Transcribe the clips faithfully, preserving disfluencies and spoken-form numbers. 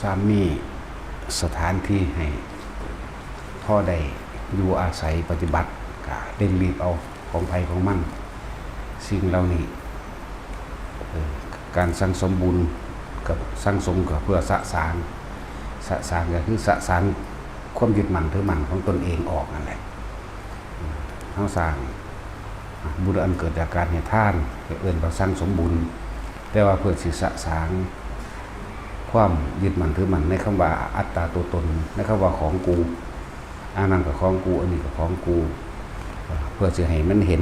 ถ้ามีสถานที่ให้พอได้อยู่อาศัยปฏิบัติ ก็เร่งรีบเอาของไผของมัน สิ่งเหล่านี้ เอ่อ การสั่งสมบุญกับสั่งสมก็เพื่อสะสาง สะสางก็คือสะสางความยึดมั่นถือมั่นของตนเองออกนั่นแหละ เฮาสร้างบุญอันเกิดจากการให้ทาน ก็เอิ้นว่าสั่งสมบุญ แต่ว่าเพื่อสิสะสางความยึดมั่นถือมั่นในคำว่าอัตตาตัวตน ในคำว่าของกู อันนั้นก็ของกู อันนี้ก็ของกู เพื่อสิให้มันเห็น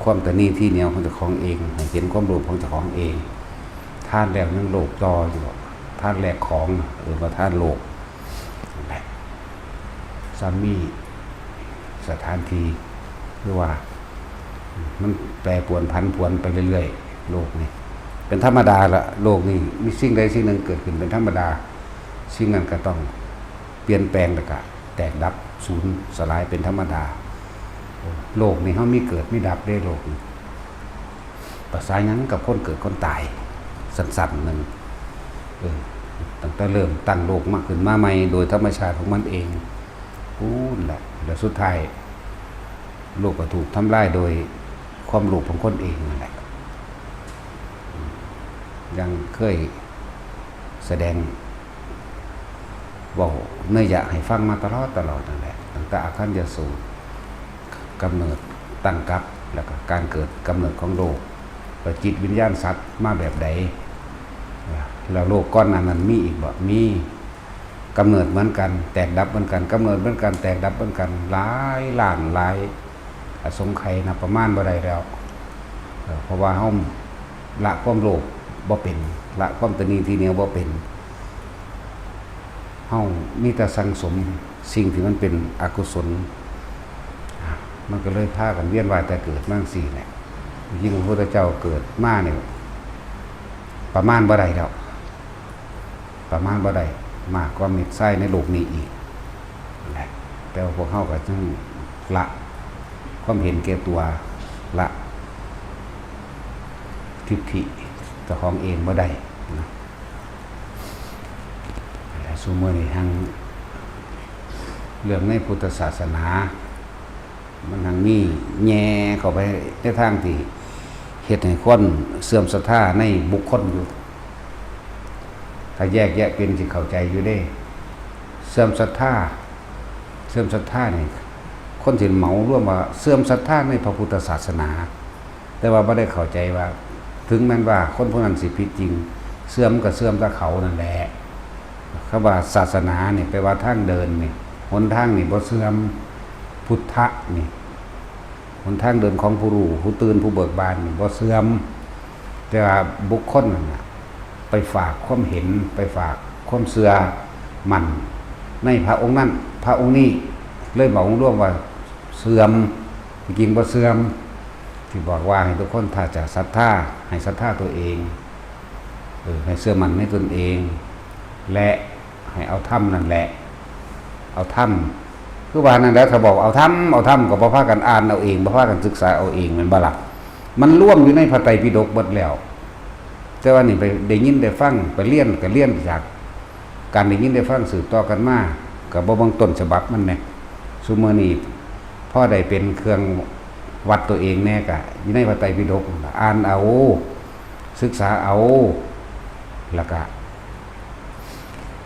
ความตนีทีเหนียวของเจ้าของเอง ให้เห็นความโลภของเจ้าของเอง ทานแล้วยังโลภต่ออยู่ ทานแลกของ เอิ้นว่าทานโลภ นั่นแหละ ซ้ำมีสถานที่ คือว่า มันแปรปรวนผันผวนไปเรื่อยๆ โลกนี่ เป็นธรรมดาละ โลกนี่มีสิ่งใดสิ่งหนึ่งเกิดขึ้นเป็นธรรมดา สิ่งนั้นก็ต้องเปลี่ยนแปลงแล้วก็แตกดับสูญสลายเป็นธรรมดา โลกนี่เฮามีเกิดมีดับเด้ โลกนี่ ประสาหยังกับคนเกิดคนตาย สั้นๆหนึ่ง เออ ตั้งแต่เริ่มตั้งโลกมาขึ้นมาใหม่โดยธรรมชาติของมันเอง พู้นแหละ แล้วสุดท้าย โลกก็ถูกทำลายโดยความโลภของคนเองนั่นแหละ ยังเคยแสดงเว้าเนยยะให้ฟังมาตลอดตลอดนั่นแหละ ตั้งแต่อาคัญยสูตร กำเนิดตั้งกับ แล้วก็การเกิดกำเนิดของโลก แล้วจิตวิญญาณสัตว์มาแบบใด แล้วโลกก่อนหน้านั้นมีอีกบ่ มี กำเนิดเหมือนกัน แตกดับเหมือนกัน กำเนิดเหมือนกัน แตกดับเหมือนกัน หลายล้านหลายอสงไขย นับประมาณบ่ได้แล้ว เอ่อ เพราะว่าเฮาละความโลภบ่เป็น ละความตนีทีเหนียวบ่เป็น เฮามีแต่สั่งสมสิ่งที่มันเป็นอกุศล อ่ะ มันก็เลยพากันเวียนว่ายแต่เกิดมาจั่งซี้แหละ ยิ่งพระพุทธเจ้าเกิดมาเนี่ย ประมาณบ่ได้แล้ว ประมาณบ่ได้มากกว่าเม็ดทรายในโลกนี้อีก นั่นแหละ แต่ว่าพวกเฮาก็จึงละความเห็นแก่ตัว ละทิฏฐิเจ้าของเองบ่ได้นะ และซุมื้อนี้ทั้งเรื่องในพุทธศาสนา มันทั้งมีแหย่เข้าไปในทางที่เฮ็ดให้คนเสื่อมศรัทธาในบุคคลอยู่ ถ้าแยกแยะเป็นสิเข้าใจอยู่เด้ เสื่อมศรัทธา เสื่อมศรัทธานี่ คนสิเหมารวมว่าเสื่อมศรัทธาในพระพุทธศาสนา แต่ว่าบ่ได้เข้าใจว่า ถึงแม้นว่าคนผู้นั้นสิผิดจริง เสื่อมก็เสื่อมแต่เขานั่นแหละ คำว่าศาสนานี่แปลว่าทางเดินนี่ หนทางนี่บ่เสื่อม พุทธะนี่ หนทางเดินของผู้รู้ ผู้ตื่น ผู้เบิกบานนี่บ่เสื่อม แต่ว่าบุคคลนั่นน่ะ ไปฝากความเห็น ไปฝากความเชื่อมั่นในพระองค์นั้น พระองค์นี้ เลยเหมารวมว่าเสื่อม จริงๆบ่เสื่อม ที่บอกว่าให้ทุกคนถ้าจะศรัทธา ให้ศรัทธาตัวเอง เออ ให้เชื่อมั่นในตนเอง และให้เอาธรรมนั่นแหละ เอาธรรม คือว่านั่นแหละ ถ้าบอกเอาธรรม เอาธรรม ก็บ่พากันอ่านเอาเอง บ่พากันศึกษาเอาเอง แม่นบ่ล่ะ มันรวมอยู่ในพระไตรปิฎกเบิดแล้ว แต่ว่านี่ไปได้ยินได้ฟัง ไปเรียนก็เรียนจากการได้ยินได้ฟังสืบต่อกันมา ก็บ่เบิ่งต้นฉบับมันแหน่ ซุมื้อนี้พอได้เป็นเครื่องวัดตัวเองแหน่ ก็อยู่ในพระไตรปิฎกนั่นล่ะ อ่านเอา ศึกษาเอา แล้วก็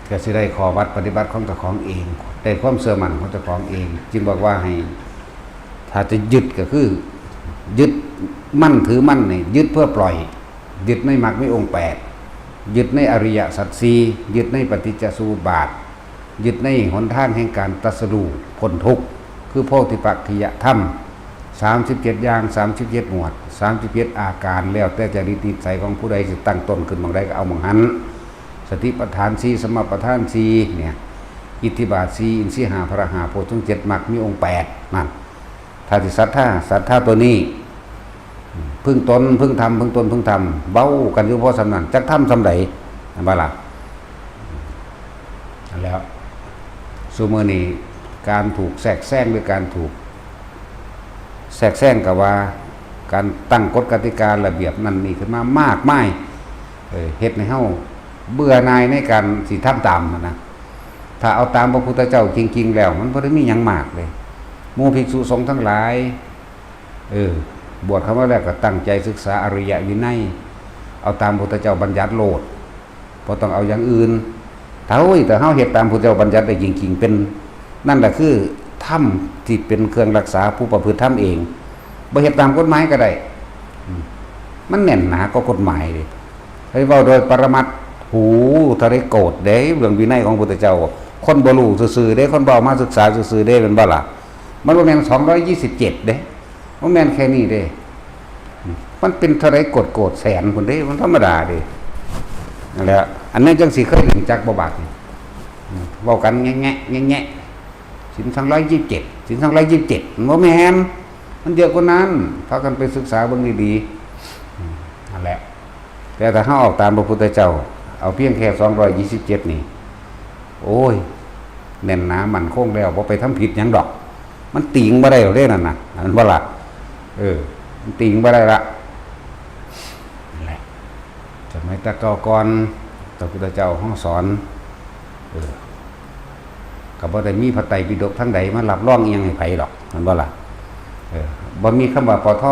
ก็สิได้ข้อวัดปฏิบัติของเจ้าของเอง ได้ความเชื่อมั่นของเจ้าของเอง จึงบอกว่าให้ ถ้าจะยึดก็คือ ยึดมั่นถือมั่นนี่ ยึดเพื่อปล่อย ยึดในมรรคมีองค์แปด ยึดในอริยสัจสี่ ยึดในปฏิจจสมุปบาท ยึดในหนทางแห่งการตรัสรู้พ้นทุกข์ คือโพธิปักขิยธรรม สามสิบเจ็ดอย่าง สามสิบเจ็ดหมวด สามสิบเจ็ดอาการ แล้วแต่จริตนิสัยของผู้ใดสิตั้งต้นขึ้นหม่องใดก็เอาหม่องหั้น สติปัฏฐานสี่ สัมมาปัฏฐานสี่ เนี่ย อิทธิบาทสี่ อินทรีย์ห้า พละห้า โพชฌงค์เจ็ด มรรคมีองค์แปด นั่น ถ้าสิศรัทธา ศรัทธาตัวนี้ พึ่งตน พึ่งธรรม พึ่งตน พึ่งธรรม เว้ากันอยู่พอส่ำนั้น จักธรรมส่ำใด นั่นบ่ล่ะ นั่นแหล้ว ซุมื้อนี้การถูกแทรกแซงหรือการถูกแทรกแซงก็ว่า การตั้งกฎกติการะเบียบนั่นนี่ขึ้นมามากมาย เอ่อ เฮ็ดให้เฮา เบื่อหน่ายในการสิทำตามหั้นนะ ถ้าเอาตามพระพุทธเจ้าจริงๆแล้ว มันบ่ได้มีหยังมากเลย หมู่ภิกษุสงฆ์ทั้งหลาย เออ บวชเข้ามาแล้วก็ตั้งใจศึกษาอริยวินัย เอาตามพุทธเจ้าบัญญัติโลด บ่ต้องเอาอย่างอื่น ถ้า โอ้ย แต่เฮาเฮ็ดตามพุทธเจ้าบัญญัติได้จริงๆ เป็น นั่นแหละคือธรรมที่เป็นเครื่องรักษาผู้ประพฤติธรรมเอง บ่เฮ็ดตามกฎหมายก็ได้ อืม มันแน่นหนากว่ากฎหมายเด้ เฮ้ย เว้าโดยปรมัตถ์ หู เท่าใดโกรธเด้ เรื่องวินัยของพุทธเจ้า คนบ่รู้ซื่อๆเด้ คนบ่เอามาศึกษาซื่อๆเด้ แม่นบ่ล่ะ มันบ่แม่นสองร้อยยี่สิบเจ็ดเด้ บ่แม่นแค่นี้เด้ มันเป็นเท่าใดโกรธโกรธแสนพุ้นเด้ มันธรรมดาเด้ นั่นแหละ อันนี้จั่งสิเคยรู้จักบ่บาดนี่ อืม เว้ากันแงะๆแงะๆ ศีลสองร้อยยี่สิบเจ็ด ศีลสองร้อยยี่สิบเจ็ด มันบ่แม่น มันเยอะกว่านั้น พากันไปศึกษาเบิ่งดีๆ อืม นั่นแหละ แต่ถ้าเฮาออกตามพระพุทธเจ้า เอาเพียงแค่สองร้อยยี่สิบเจ็ดนี่ โอ้ย แน่นหนามั่นคงแล้ว บ่ไปทำผิดหยังดอก มันติงบ่ได้หรอกเด้นั่นน่ะ แม่นบ่ล่ะ เออ มันติงบ่ได้ละ นั่นแหละ สมัยแต่เก่าก่อน พระพุทธเจ้าเฮาสอน เออ ก็บ่ได้มีพระไตรปิฎกทางใดมารับรองอิหยังให้ไผดอก แม่นบ่ล่ะ เออ บ่มีคำว่า ปท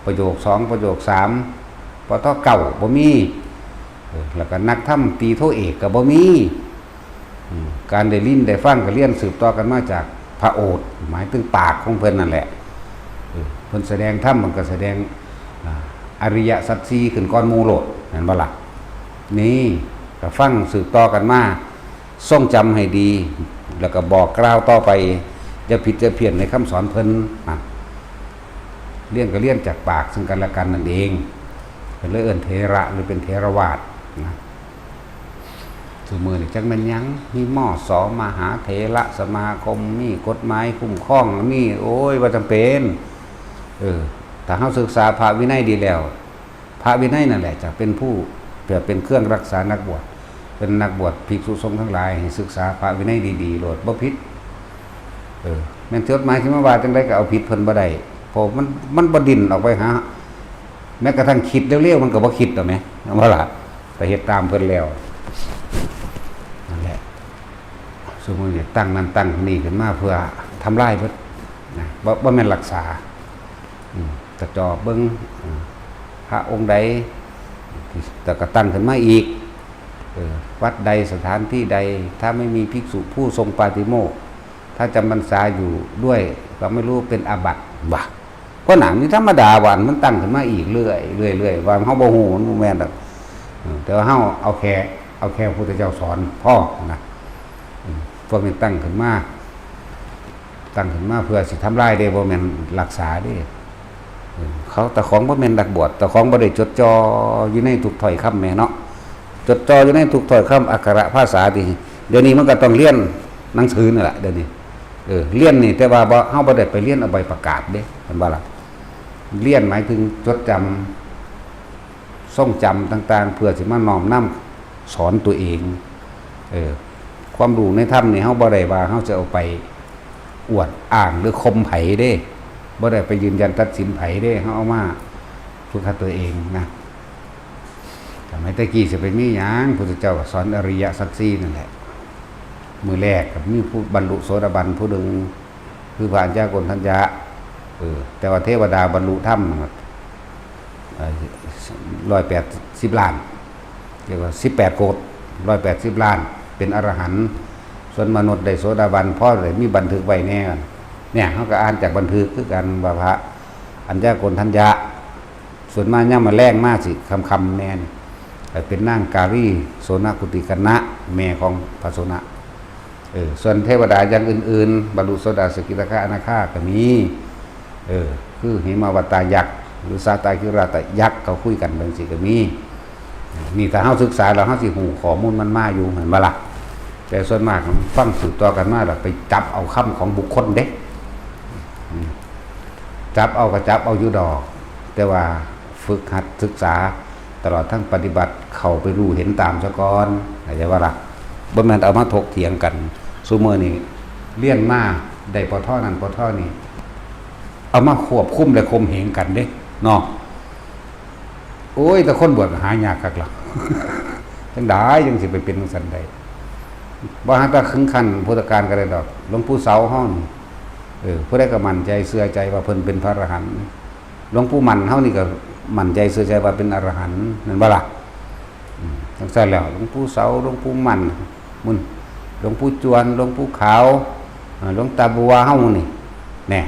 ประโยคสอง ประโยคสาม ปท เก้า บ่มี เออ แล้วก็นักธรรมตรีโทเอกก็บ่มี อืม การได้ยินได้ฟังก็เรียนสืบต่อกันมาจากพระโอษฐ์ หมายถึงปากของเพิ่นนั่นแหละ เออ เพิ่นแสดงธรรม มันก็แสดง อ่า อริยสัจสี่ขึ้นก่อนหมู่โลด แม่นบ่ล่ะ นี่ ก็ฟังสืบต่อกันมา ทรงจำให้ดี แล้วก็บอกกล่าวต่อไป อย่าผิดอย่าเพี้ยนในคำสอนเพิ่น อ่ะ เรียนก็เรียนจากปากซึ่งกันและกันนั่นเอง เพิ่นเลยเอิ้นเถระหรือเป็นเถรวาทนะ ซุมื้อนี่จักแม่นหยัง มี มส มหาเถระสมาคม มีกฎหมายคุ้มครอง มี โอ้ย บ่จำเป็น เออ ถ้าเฮาศึกษาพระวินัยดีแล้ว พระวินัยนั่นแหละจะเป็นผู้ เพื่อเป็นเครื่องรักษานักบวช เป็นนักบวชภิกษุสงฆ์ทั้งหลาย ให้ศึกษาพระวินัยดีๆ โลด บ่ผิด เออ แม่นกฎหมายสิมาว่าจั่งใดก็เอาผิดเพิ่นบ่ได้ เพราะมัน มันบ่ดิ้นออกไปหา แม้กระทั่งคิดเร็วๆ มันก็บ่คิดดอกแหม แม่นบ่ล่ะ ไปเฮ็ดตามเพิ่นแล้ว นั่นแหละ ซุมื้อนี้ตั้งนั่นตั้งนี่ขึ้นมาเพื่อทำลายเบิดนะ บ่ บ่แม่นรักษา อืม กระจอกเบิ่ง อืม พระองค์ใด แต่ก็ตั้งขึ้นมาอีก เออ วัดใดสถานที่ใด ถ้าไม่มีภิกษุผู้ทรงปาติโมกข์ ถ้าจำพรรษาอยู่ด้วย ก็ไม่รู้เป็นอาบัติ ว่า เพราะหนังนี่ธรรมดาว่าอันมันตั้งขึ้นมาอีกเรื่อย เรื่อย เรื่อย ว่าเฮาบ่ฮู้มันบ่แม่นดอก เออ แต่ว่าเฮาเอาแค่ เอาแค่พระพุทธเจ้าสอนพอนะ อืม พวกนี้ตั้งขึ้นมา ตั้งขึ้นมาเพื่อสิทำลายเด้ บ่แม่นรักษาเด้ เออ เขา เจ้าของบ่แม่นนักบวช เจ้าของบ่ได้จดจ่ออยู่ในทุกถ้อยคำแหมเนาะ จดจ่ออยู่ในทุกถ้อยคำอักขระภาษาติ เดี๋ยวนี้มันก็ต้องเรียนหนังสือนั่นแหละเดี๋ยวนี้ เออ เรียนนี่ แต่ว่าบ่ เฮาบ่ได้ไปเรียนเอาใบประกาศเด้ แม่นบ่ล่ะ เรียนหมายถึงจดจำ ทรงจำต่างๆ เพื่อสิมาน้อมนำสอนตัวเอง เออ ความรู้ในธรรมนี่ เฮาบ่ได้ว่าเฮาจะเอาไปอวดอ้างหรือข่มไผเด้ บ่ได้ไปยืนยันตัดสินไผเด้ เฮาเอามาฝึกหัดตัวเองนะ สมัยแต่กี้สิไปมีหยัง พุทธเจ้าก็สอนอริยสัจสี่นั่นแหละ มื้อแรกก็มีผู้บรรลุโสดาบันผู้หนึ่ง คือพระอัญญาโกณฑัญญะ เออ แต่ว่าเทวดาบรรลุธรรม เอ่อ ร้อยแปดสิบล้าน เรียกว่าสิบแปดโกฏ ร้อยแปดสิบล้าน เป็นอรหันต์ ส่วนมนุษย์ได้โสดาบัน พอได้มีบันทึกไว้แน่ เนี่ย เฮาก็อ่านจากบันทึกคือกันว่าพระอัญญาโกณฑัญญะ ส่วนมากยามมื้อแลงมาสิค่ำๆแน่นี่ เอ่อ เป็นนางกาลีโสนกุติกัณณะ แม่ของพระโสนะ เออ ส่วนเทวดาอย่างอื่นๆ บรรลุโสดา สกิทาคา อนาคาก็มี เออ คือหิมวัตตายักษ์ หรือสาตาคิราตยักษ์ เขาคุยกันจั่งซี้ก็มี นี่ถ้าเฮาศึกษาแล้วเฮาสิฮู้ข้อมูลมันมาอยู่ แม่นบ่ล่ะ แต่ส่วนมากฟังสืบต่อกันมาแล้วไปจับเอาคำของบุคคลเด้ อืม จับเอาก็จับเอาอยู่ดอก แต่ว่าฝึกหัดศึกษา ตลอดทั้งปฏิบัติ เข้าไปรู้เห็นตามซะก่อน เข้าใจบ่ล่ะ บ่แม่นเอามาถกเถียงกัน ซุมื้อนี้เรียนมาได้ ปท นั่น ปท นี่ เอามาควบคุมและข่มเหงกันเด้ เนาะ โอ้ย แต่คนบวชก็หายากคักล่ะ จั่งใดจั่งสิไปเป็นจั่งซั้นได้ บ่หาแต่ถึงขั้นพุทธกาลก็ได้ดอก หลวงปู่เสาเฮานี่ เออ ผู้ใดก็มั่นใจเชื่อใจว่าเพิ่นเป็นพระอรหันต์ หลวงปู่มั่นเฮานี่ก็มั่นใจเชื่อใจว่าเป็นอรหันต์ แม่นบ่ล่ะ? อืม จั่งซั้นแล้ว หลวงปู่เสา หลวงปู่มั่น มุ่น หลวงปู่จวน หลวงปู่ขาว อ่า หลวงตาบัวเฮานี่ แน่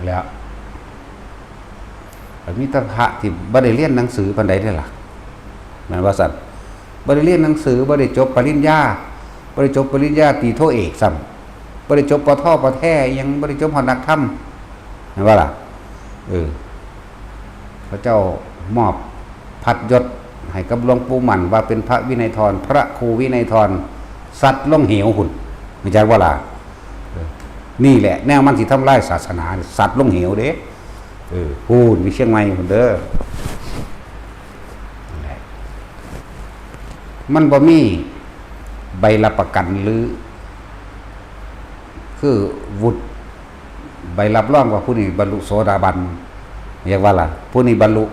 แล้ว ก็มีแต่พระที่บ่ได้เรียนหนังสือปานใดเด้ล่ะ แม่นว่าซั่น บ่ได้เรียนหนังสือ บ่ได้จบปริญญา บ่ได้จบปริญญาตรีโทเอกซ้ำ บ่ได้จบ ป.ท ป.แท อิหยัง บ่ได้จบฮอดนักธรรม แม่นบ่ล่ะ? เออ เขาเจ้ามอบพัดยศให้กับหลวงปู่มั่นว่าเป็นพระวินัยธร พระครูวินัยธร ซัดลงเหวพุ้น รู้จักบ่ล่ะ? เออ นี่แหละแนวมันสิทำลายศาสนา ซัดลงเหวเด้ เออ พู้นอยู่เชียงใหม่พู้นเด้อ นั่นแหละ มันบ่มีใบรับประกันหรือ คือวุฒิ ใบรับรองว่าผู้นี้บรรลุโสดาบัน เรียกว่าล่ะ ผู้นี้บรรลุ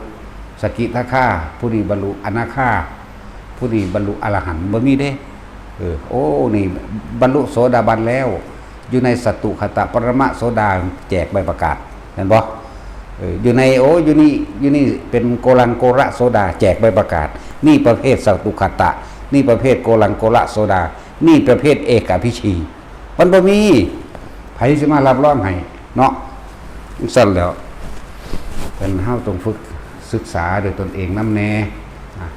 สกิทาคา ผู้นี้บรรลุอนาคา ผู้นี้บรรลุอรหันต์ บ่มีเด้ เออ โอ้ นี่บรรลุโสดาบันแล้ว อยู่ในสัตตุคตะปรมะโสดา แจกใบประกาศ แม่นบ่? เออ อยู่ใน โอ้ อยู่นี่ อยู่นี่เป็นโกลังโกระโสดา แจกใบประกาศ นี่ประเภทสัตตุคตะ นี่ประเภทโกลังโกระโสดา นี่ประเภทเอกาภิชี มันบ่มี ไผสิมารับรองให้เนาะ จั่งซั้นแล้ว เพิ่น เฮาต้องฝึกศึกษาด้วยตนเองนำแน่ อ่ะ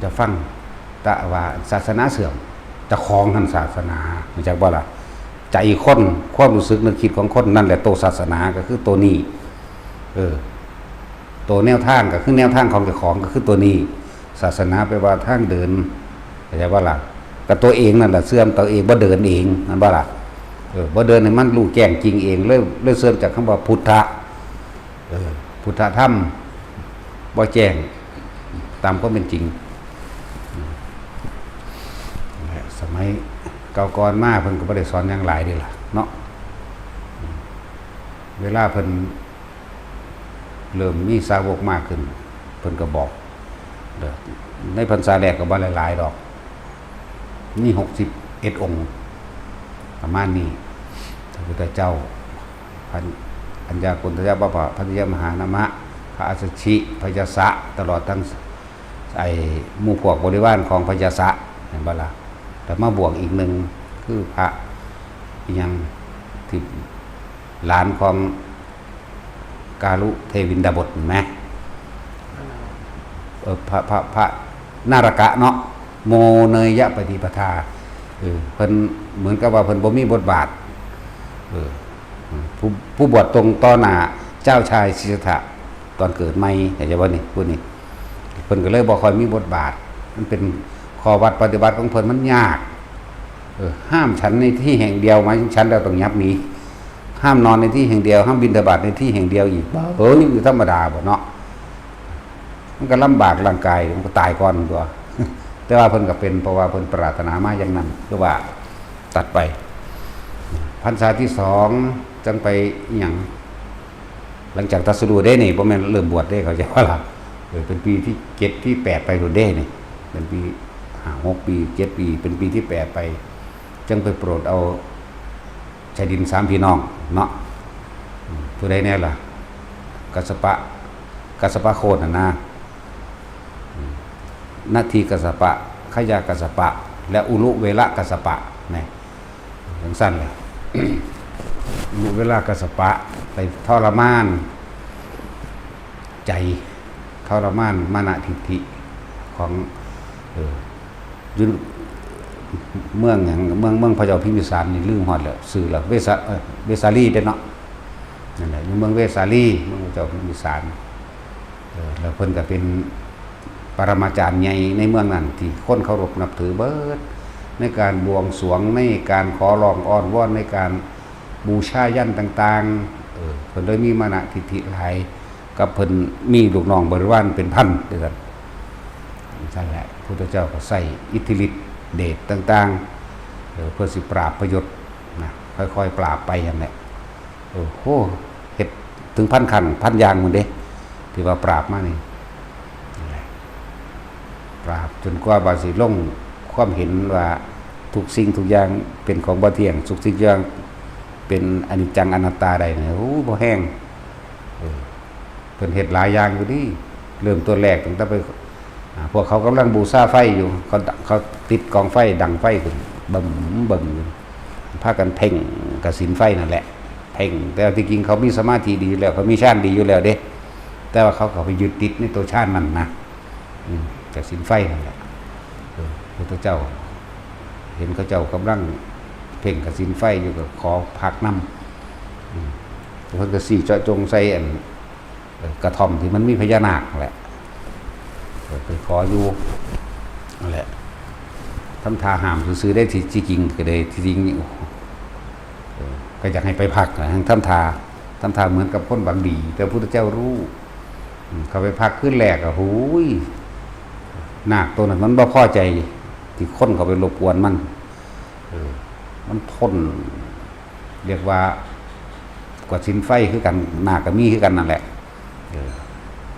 จะฟังแต่ว่าศาสนาเสื่อม เจ้าของหั่นศาสนา รู้จักบ่ล่ะ? ใจคน ความรู้สึกนึกคิดของคน นั่นแหละโตศาสนา ก็คือโตนี้ เออ โตแนวทาง ก็คือแนวทางของเจ้าของ ก็คือโตนี้ ศาสนาแปลว่าทางเดิน เข้าใจบ่ล่ะ? ก็โตเองนั่นล่ะ เสื่อมโตเอง บ่เดินเอง แม่นบ่ล่ะ? เออ บ่เดินให้มันรู้แจ้งจริงเอง เลย เลยเสื่อมจากคำว่าพุทธะ เออ พุทธธรรม บ่แจ้งตามความเป็นจริง สมัยเก่าก่อนมาเพิ่นก็บ่ได้สอนหยังหลายเด้ล่ะเนาะ เวลาเพิ่นเริ่มมีสาวกมากขึ้น เพิ่นก็บอก เด้อ ในพรรษาแรกก็บ่หลายๆดอก มีหกสิบเอ็ดองค์ ประมาณนี้ พระพุทธเจ้า พัน อัญญาโกณฑัญญะปะปะ พัทยมหานามะ พระอัสสชิ พระยาสะ ตลอดทั้ง ไอ้หมู่พวกบริวารของพระยาสะ แม่นบ่ล่ะ? แต่มาบวกอีกหนึ่ง คือพระอิหยัง ที่หลานของกาลุเทวินดาบท แม่นบ่? เออ พระ พระ พระนารกะเนาะ โมเนยยะปฏิปทา เออ เพิ่นเหมือนกับว่าเพิ่นบ่มีบทบาท เออ ผู้ ผู้บวชตรงต่อหน้าเจ้าชายสิทธัตถะ ตอนเกิดใหม่ เข้าใจบ่นี่ ผู้นี้ เพิ่นก็เลยบ่ค่อยมีบทบาท มันเป็นข้อวัดปฏิบัติของเพิ่นมันยาก เออ ห้ามฉันในที่แห่งเดียว หมายถึงฉันแล้วต้องหยับหนี ห้ามนอนในที่แห่งเดียว ห้ามบิณฑบาตในที่แห่งเดียวอีก เออ นี่คือธรรมดาบ่เนาะ มันก็ลำบากร่างกาย มันก็ตายก่อนตัว แต่ว่าเพิ่นก็เป็น เพราะว่าเพิ่นปรารถนามาอย่างนั้น คือว่าตัดไป พรรษาที่สองจั่งไปอิหยัง หลังจากตรัสรู้เด้นี่ บ่แม่นเริ่มบวชเด้ เข้าใจบ่ล่ะ? เออ เป็นปีที่เจ็ดที่แปดไปพุ้นเด้นี่ เป็นปีห้าหกปี เจ็ดปี เป็นปีที่แปดไป จั่งไปโปรดเอาชายดินสามพี่น้องเนาะ อืม ผู้ใดแน่ล่ะ กัสสปะ กัสสปะโคตรน่ะนะ อืม นัททีกัสสปะ ขยากัสสปะ และอุรุเวละกัสสปะ นี่ จั่งซั้นแหละ อุรุเวละกัสสปะ ไปทรมานใจ ทรมานมานะทิฏฐิของ เออ อยู่เมืองหยัง เมือง เมืองพระเจ้าพิมพิสารนี่ลืมฮอดแล้ว ชื่อแล้ว เวสา เอ่อ เวสาลีเด้เนาะ นั่นแหละ อยู่เมืองเวสาลี เมืองพระเจ้าพิมพิสาร เออ แล้วเพิ่นก็เป็นปรมาจารย์ใหญ่ในเมืองนั้น ที่คนเคารพนับถือเบิด ในการบวงสรวง ในการขอร้องอ้อนวอน ในการบูชายัญต่างๆ เออ เพิ่นเลยมีมานะทิฏฐิหลาย กับเพิ่นมีลูกน้องบริวารเป็นพัน ว่าซั่น นั่นแหละ พุทธเจ้าก็ใช้อิทธิฤทธิ์เดชต่างๆ เออ เพื่อสิปราบพยศนะ ค่อยๆ ปราบไปหั่นแหละ โอ้โห เฮ็ดถึงพันครั้ง พันอย่างพุ้นเด้ ที่ว่าปราบมานี่ นั่นแหละ ราบจนกว่าว่าสิลงความเห็นว่าทุกสิ่งทุกอย่างเป็นของบ่เที่ยง ทุกสิ่งทุกอย่างเป็นอนิจจังอนัตตาได้เนี่ย โอ้ บ่แฮง เออ เพิ่นเฮ็ดหลายอย่างอยู่นี่ เริ่มต้นแรกตั้งแต่ไป อ่า พวกเขากำลังบูชาไฟอยู่ เขา เขาติดกองไฟ ดังไฟขึ้น บึ้มบึ้มอยู่ พากันเพ่งกสิณไฟนั่นแหละ เพ่ง แต่ที่จริงเขามีสมาธิดีอยู่แล้ว เขามีฌานดีอยู่แล้วเด้ แต่ว่าเขาก็ไปยึดติดในตัวฌานนั่นนะ อืม กสิณไฟนั่นแหละ เออ พุทธเจ้า เห็นเขาเจ้ากำลังเพ่งกสิณไฟอยู่ ก็ขอพักนำ อืม เพิ่นก็ซี้เจาะจงใส่อัน เอ่อกระท่อมที่มันมีพญานาคนั่นแหละ เอ่อไปขออยู่นั่นแหละ ทำท่าห้ามซื่อๆได้ ที่ ที่จริงก็ได้ ที่จริงนี่ โอ้โห เอ่อก็อยากให้ไปพักนะ ทำท่า ทำท่าเหมือนกับคนหวังดี แต่พระพุทธเจ้ารู้ อืม เขาไปพักคืนแรกอะ โอ้ย นาคตัวนั้นมันบ่พอใจ ที่คนเขาไปรบกวนมัน เออ มันพ่น เรียกว่ากสิณไฟคือกัน นาคก็มีคือกันนั่นแหละ เออ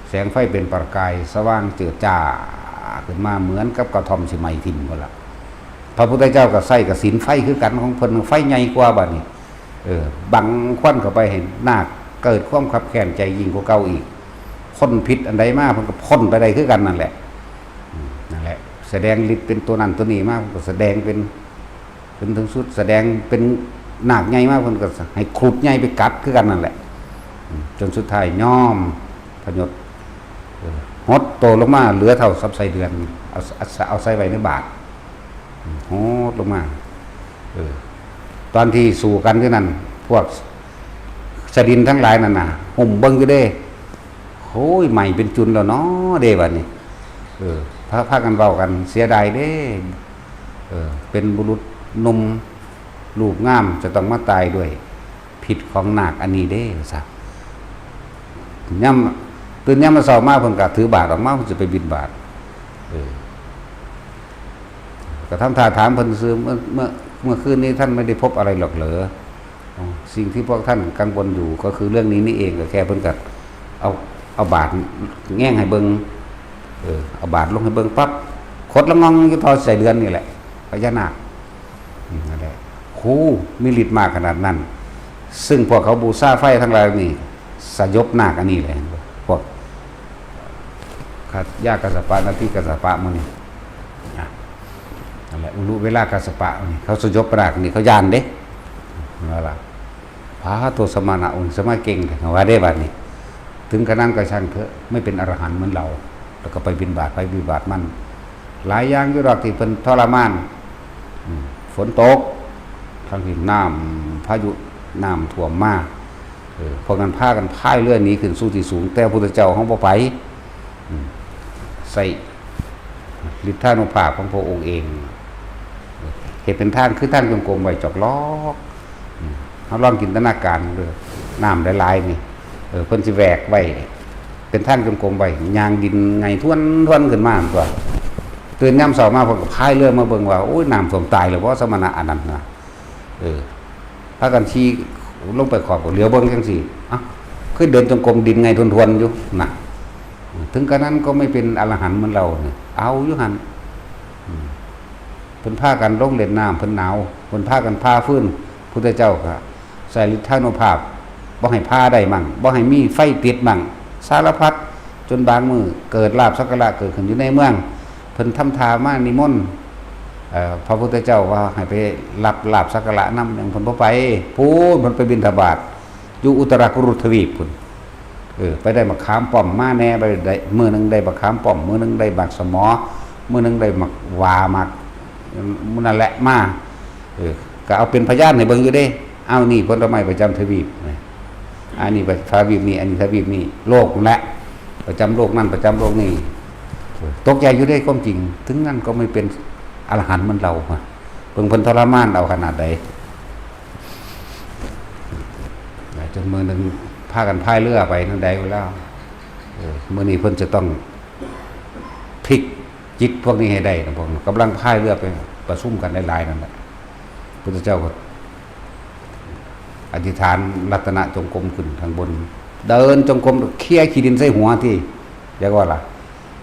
แสงไฟเป็นประกายสว่างเจิดจ้าขึ้นมาเหมือนกับกระท่อมสิไหม้ทิ่มพุ้นล่ะ พระพุทธเจ้าก็ใส่กสิณไฟคือกัน ของเพิ่นไฟใหญ่กว่าบัดนี้ เออ บังควันเข้าไปให้นาคเกิดความคับแค้นใจยิ่งกว่าเก่าอีก พ่นพิษอันใดมาเพิ่นก็พ่นไปได้คือกันนั่นแหละ อืม นั่นแหละ แสดงฤทธิ์เป็นตัวนั้นตัวนี้มา เพิ่นก็แสดงเป็น จนถึงสุดแสดงเป็นนาคใหญ่มา เพิ่นก็ให้ครุฑใหญ่ไปกัดคือกันนั่นแหละ อืม จนสุดท้ายยอมพยศ เออ หดตัวลงมาเหลือเท่ากับไส้เดือน เอา เอา เอาใส่ไว้ในบาตร อืม หดลงมา เออ ตอนที่สู้กันอยู่นั่น พวกสดินทั้งหลายนั่นน่ะ หุ้มเบิ่งอยู่เด้ โอ้ย ไหม้เป็นจุนแล้วเนาะเด้บัดนี้ เออ พา พากันเว้ากัน เสียดายเด้ เออ เป็นบุรุษหนุ่มรูปงามจะต้องมาตายด้วยพิษของนาคอันนี้เด้ ว่าซะ ยาม ตื่นยามมื้อเช้ามาเพิ่นก็ถือบาตรออกมา เพิ่นสิไปบิณฑบาต เออ ก็ทำท่าถามเพิ่นซื่อ เมื่อ เมื่อ เมื่อคืนนี้ท่านไม่ได้พบอะไรหรอกเหรอ อ๋อ สิ่งที่พวกท่านกังวลอยู่ก็คือเรื่องนี้นี่เอง ก็แค่เพิ่นก็เอา เอาบาตรแง้งให้เบิ่ง เออ เอาบาตรลงให้เบิ่งปั๊บ ขดละง่องอยู่ต่อไส้เดือนนี่แหละ พญานาค อืม นั่นแหละ โห มีฤทธิ์มากขนาดนั้น ซึ่งพวกเขาบูชาไฟทั้งหลายนี่ สยบนาคอันนี้เลย พวก ขะ ยากัสสปะ นาทีกัสสปะหมู่นี้ อ่ะ นั่นแหละ อุรุเวลากัสสปะนี่ เขาสยบนาคนี่ เขาย้านเด้ นั่นล่ะ พาตัวสมณะองค์สมาเก่ง ว่าได้บัดนี้ ถึงขนาดนั้นก็ช่างเถอะ ไม่เป็นอรหันต์เหมือนเรา แล้วก็ไปบิณฑบาต ไปบิณฑบาตมัน หลายอย่างอยู่ดอกที่เพิ่นทรมาน อืม ฝนตก ทางที่น้ำพายุน้ำท่วมมา เออ พวกนั้นพากันพายเรือหนีขึ้นสู่ที่สูง แต่พระพุทธเจ้าเฮาบ่ไป อืม ใส่ฤทธานุภาพของพระองค์เอง เฮ็ดเป็นทาง คือทางจงกรมไว้จอกหลอก อืม เฮาลองจินตนาการเด้อ น้ำหลายๆนี่ เออ เพิ่นสิแหวกไว้ เป็นทางจงกรมไว้ ย่างดินไงท้วนๆขึ้นมาตัว ตื่นยามเช้ามาเพิ่นก็พายเรือมาเบิ่งว่า โอ้ย น้ำท่วมตายแล้วบ่ สมณะอันนั้นนะ เออ พากันขี่ลงไปขอบก็เหลียวเบิ่งจั่งซี้ เอ้า คือเดินจงกรมดินไงท้วนๆอยู่นะ ถึงกระนั้นก็ไม่เป็นอรหันต์เหมือนเราเนี่ย เอาอยู่หั่น อืม เพิ่นพากันลงเล่นน้ำ เพิ่นหนาว เพิ่นพากันผ่าฟืน พุทธเจ้าก็ใส่ฤทธานุภาพ บ่ให้ผ่าได้มั่ง บ่ให้มีไฟติดมั่ง สารพัด จนบางมื้อเกิดลาภสักการะเกิดขึ้นอยู่ในเมือง เพิ่นทำท่ามานิมนต์ เอ่อ พระพุทธเจ้าว่าให้ไปรับลาภสักการะนำ ยังเพิ่นบ่ไป พู้นเพิ่นไปบิณฑบาต อยู่อุตรากุรุทวีปพู้น เออ ไปได้บักขามป้อมมาแหน่ ไปได้ มื้อหนึ่งได้บักขามป้อม มื้อหนึ่งได้บักสะหมอ มื้อหนึ่งได้บักหว่า บัก มื้อนั่นแหละมา เออ ก็เอาเป็นพยานให้เบิ่งอยู่เด้ เอานี่ผลไม้ประจำทวีปนะ อันนี้ทวีปนี่ อันนี้ทวีปนี่ โลกนั่นแหละ ประจำโลกนั่น ประจำโลกนี่ เออ ตกใจอยู่เด้ ความจริง ถึงนั้นก็ไม่เป็นอรหันต์เหมือนเราอะ เบิ่งเพิ่นทรมานเอาขนาดใด จนมื้อหนึ่งพากันพายเรือไปนั่นใดอยู่แล้ว เออ มื้อนี้เพิ่นจะต้องพลิกจิตพวกนี้ให้ได้นะ พวกนั้นกำลังพายเรือไปประชุมกันหลายๆนั่นแหละ พุทธเจ้าก็อธิษฐานรัตนจงกรมขึ้นข้างบน เดินจงกรมเคลียร์ขี้ดินใส่หัวที่ เรียกว่าล่ะ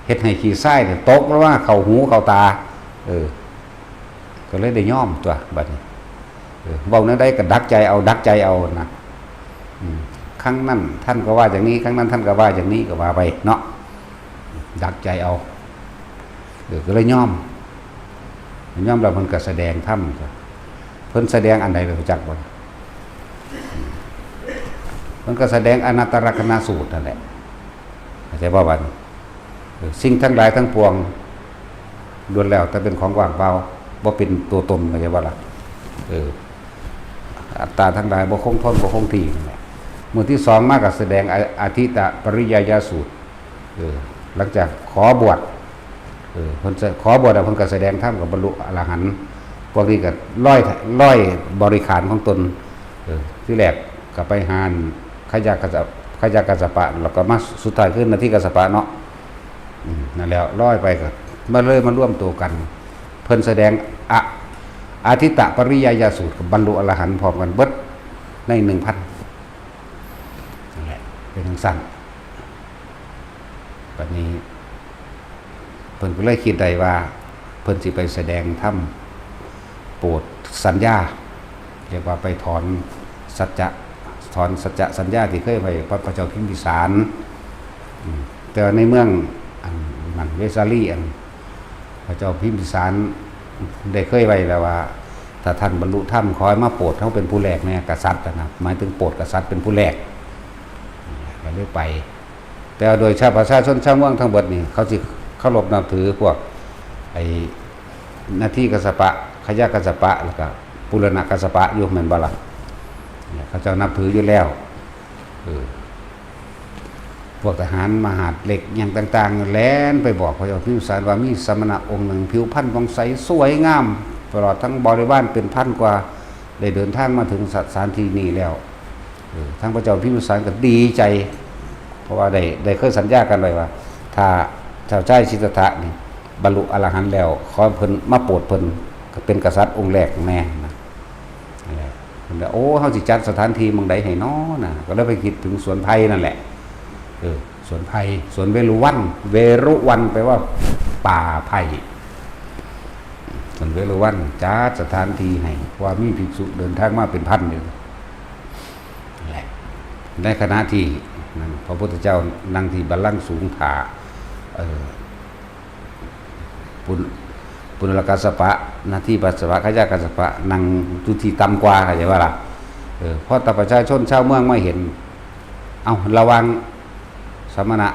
เฮ็ดให้ขี้ทรายเนี่ยตกลงมาเข้าหูเข้าตา เออ ก็เลยได้ยอมตัวบัดนี้ เออ เว้าแนวใดก็ดักใจเอา ดักใจเอานะ อืม ครั้งนั้นท่านก็ว่าอย่างนี้ ครั้งนั้นท่านก็ว่าอย่างนี้ ก็ว่าไปเนาะ ดักใจเอา เออ ก็เลยยอม ยอมแล้วเพิ่นก็แสดงธรรม เพิ่นแสดงอันใดรู้จักบ่ เพิ่นก็แสดงอนัตตลักษณสูตรนั่นแหละ เข้าใจบ่บัดนี้ เออ สิ่งทั้งหลายทั้งปวงล้วนแล้วแต่เป็นของว่างเปล่า บ่เป็นตัวตน เข้าใจบ่ล่ะ เออ อัตตาทั้งหลายบ่คงทนบ่คงที่นั่นแหละ มื้อที่สองมาก็แสดงอ- อธิตตปริยายสูตร เออ หลังจากขอบวช เออ เพิ่นจะขอบวชแล้วเพิ่นก็แสดงธรรมกับบรรลุอรหันต์ พวกนี้ก็ร้อย ร้อยบริขารของตน เออ ที่แรกก็ไปหาขยะกัสสะ- ขยะกัสสปะ แล้วก็มาสุดท้ายคือนาทีกัสสปะเนาะ อืม นั่นแหละ ร้อยไปก็มาเลยมาร่วมตัวกัน เพิ่นแสดงอะ- อธิตตปริยายสูตรกับบรรลุอรหันต์พร้อมกันเบิดในหนึ่งพัน นั่นแหละ เป็นจั่งซั้น บัดนี้ เพิ่นก็เลยคิดได้ว่า เพิ่นสิไปแสดงธรรม โปดสัญญา เรียกว่าไปถอนสัจจะ ถอนสัจจะสัญญาที่เคยไว้กับพระเจ้าพิมพิสาร อืม แต่ว่าในเมืองอันนั้น เวสาลี อันพระเจ้าพิมพิสารได้เคยไว้แล้วว่า ถ้าท่านบรรลุธรรม ขอให้มาโปดเฮาเป็นผู้แรกแน่ กษัตริย์น่ะนะ หมายถึงโปดกษัตริย์เป็นผู้แรก ก็เลยไป แต่ว่าโดยชาวประชาชนชาวเมืองทั้งเบิดนี่ เขาสิเคารพนับถือพวก ไอ้นาทีกัสสปะ ขยะกัสสปะ แล้วก็ปุรณะกัสสปะอยู่แม่นบ่ล่ะ เนี่ย เขาเจ้านับถืออยู่แล้ว เออ พวกทหารมหาดเล็กหยังต่างๆ แล่นไปบอกพระเจ้าพิมพิสารว่ามีสมณะองค์หนึ่ง ผิวพรรณผ่องใสสวยงาม ตลอดทั้งบริวารเป็นพันกว่า ได้เดินทางมาถึงสถานที่นี้แล้ว เออ ทั้งพระเจ้าพิมพิสารก็ดีใจ เพราะว่าได้- ได้เคยสัญญากันไว้ว่า ถ้าเจ้าชายสิทธัตถะนี่บรรลุอรหันต์แล้ว ขอเพิ่นมาโปดเพิ่น ก็เป็นกษัตริย์องค์แรกแน่นะ นั่นแหละ เพิ่นว่า โอ้ เฮาสิจัดสถานที่หม่องใดให้น้อนะ ก็เลยไปคิดถึงสวนไผ่นั่นแหละ เออ สวนไผ่ สวนเวรุวัณ เวรุวัณแปลว่าป่าไผ่ สวนเวรุวัณจัดสถานที่ให้ ว่ามีภิกษุเดินทางมาเป็นพันอยู่ นั่นแหละ ในขณะที่นั่น พระพุทธเจ้านั่งที่บัลลังก์สูงถ่า เออ ปุณ- ปุณณกัสสปะ นาทีกัสสปะ ขยะกัสสปะ นั่งอยู่ที่ต่ำกว่า เข้าใจบ่ล่ะ เออ พอแต่ประชาชนชาวเมืองมาเห็น เอ้า ระหว่างสมณะ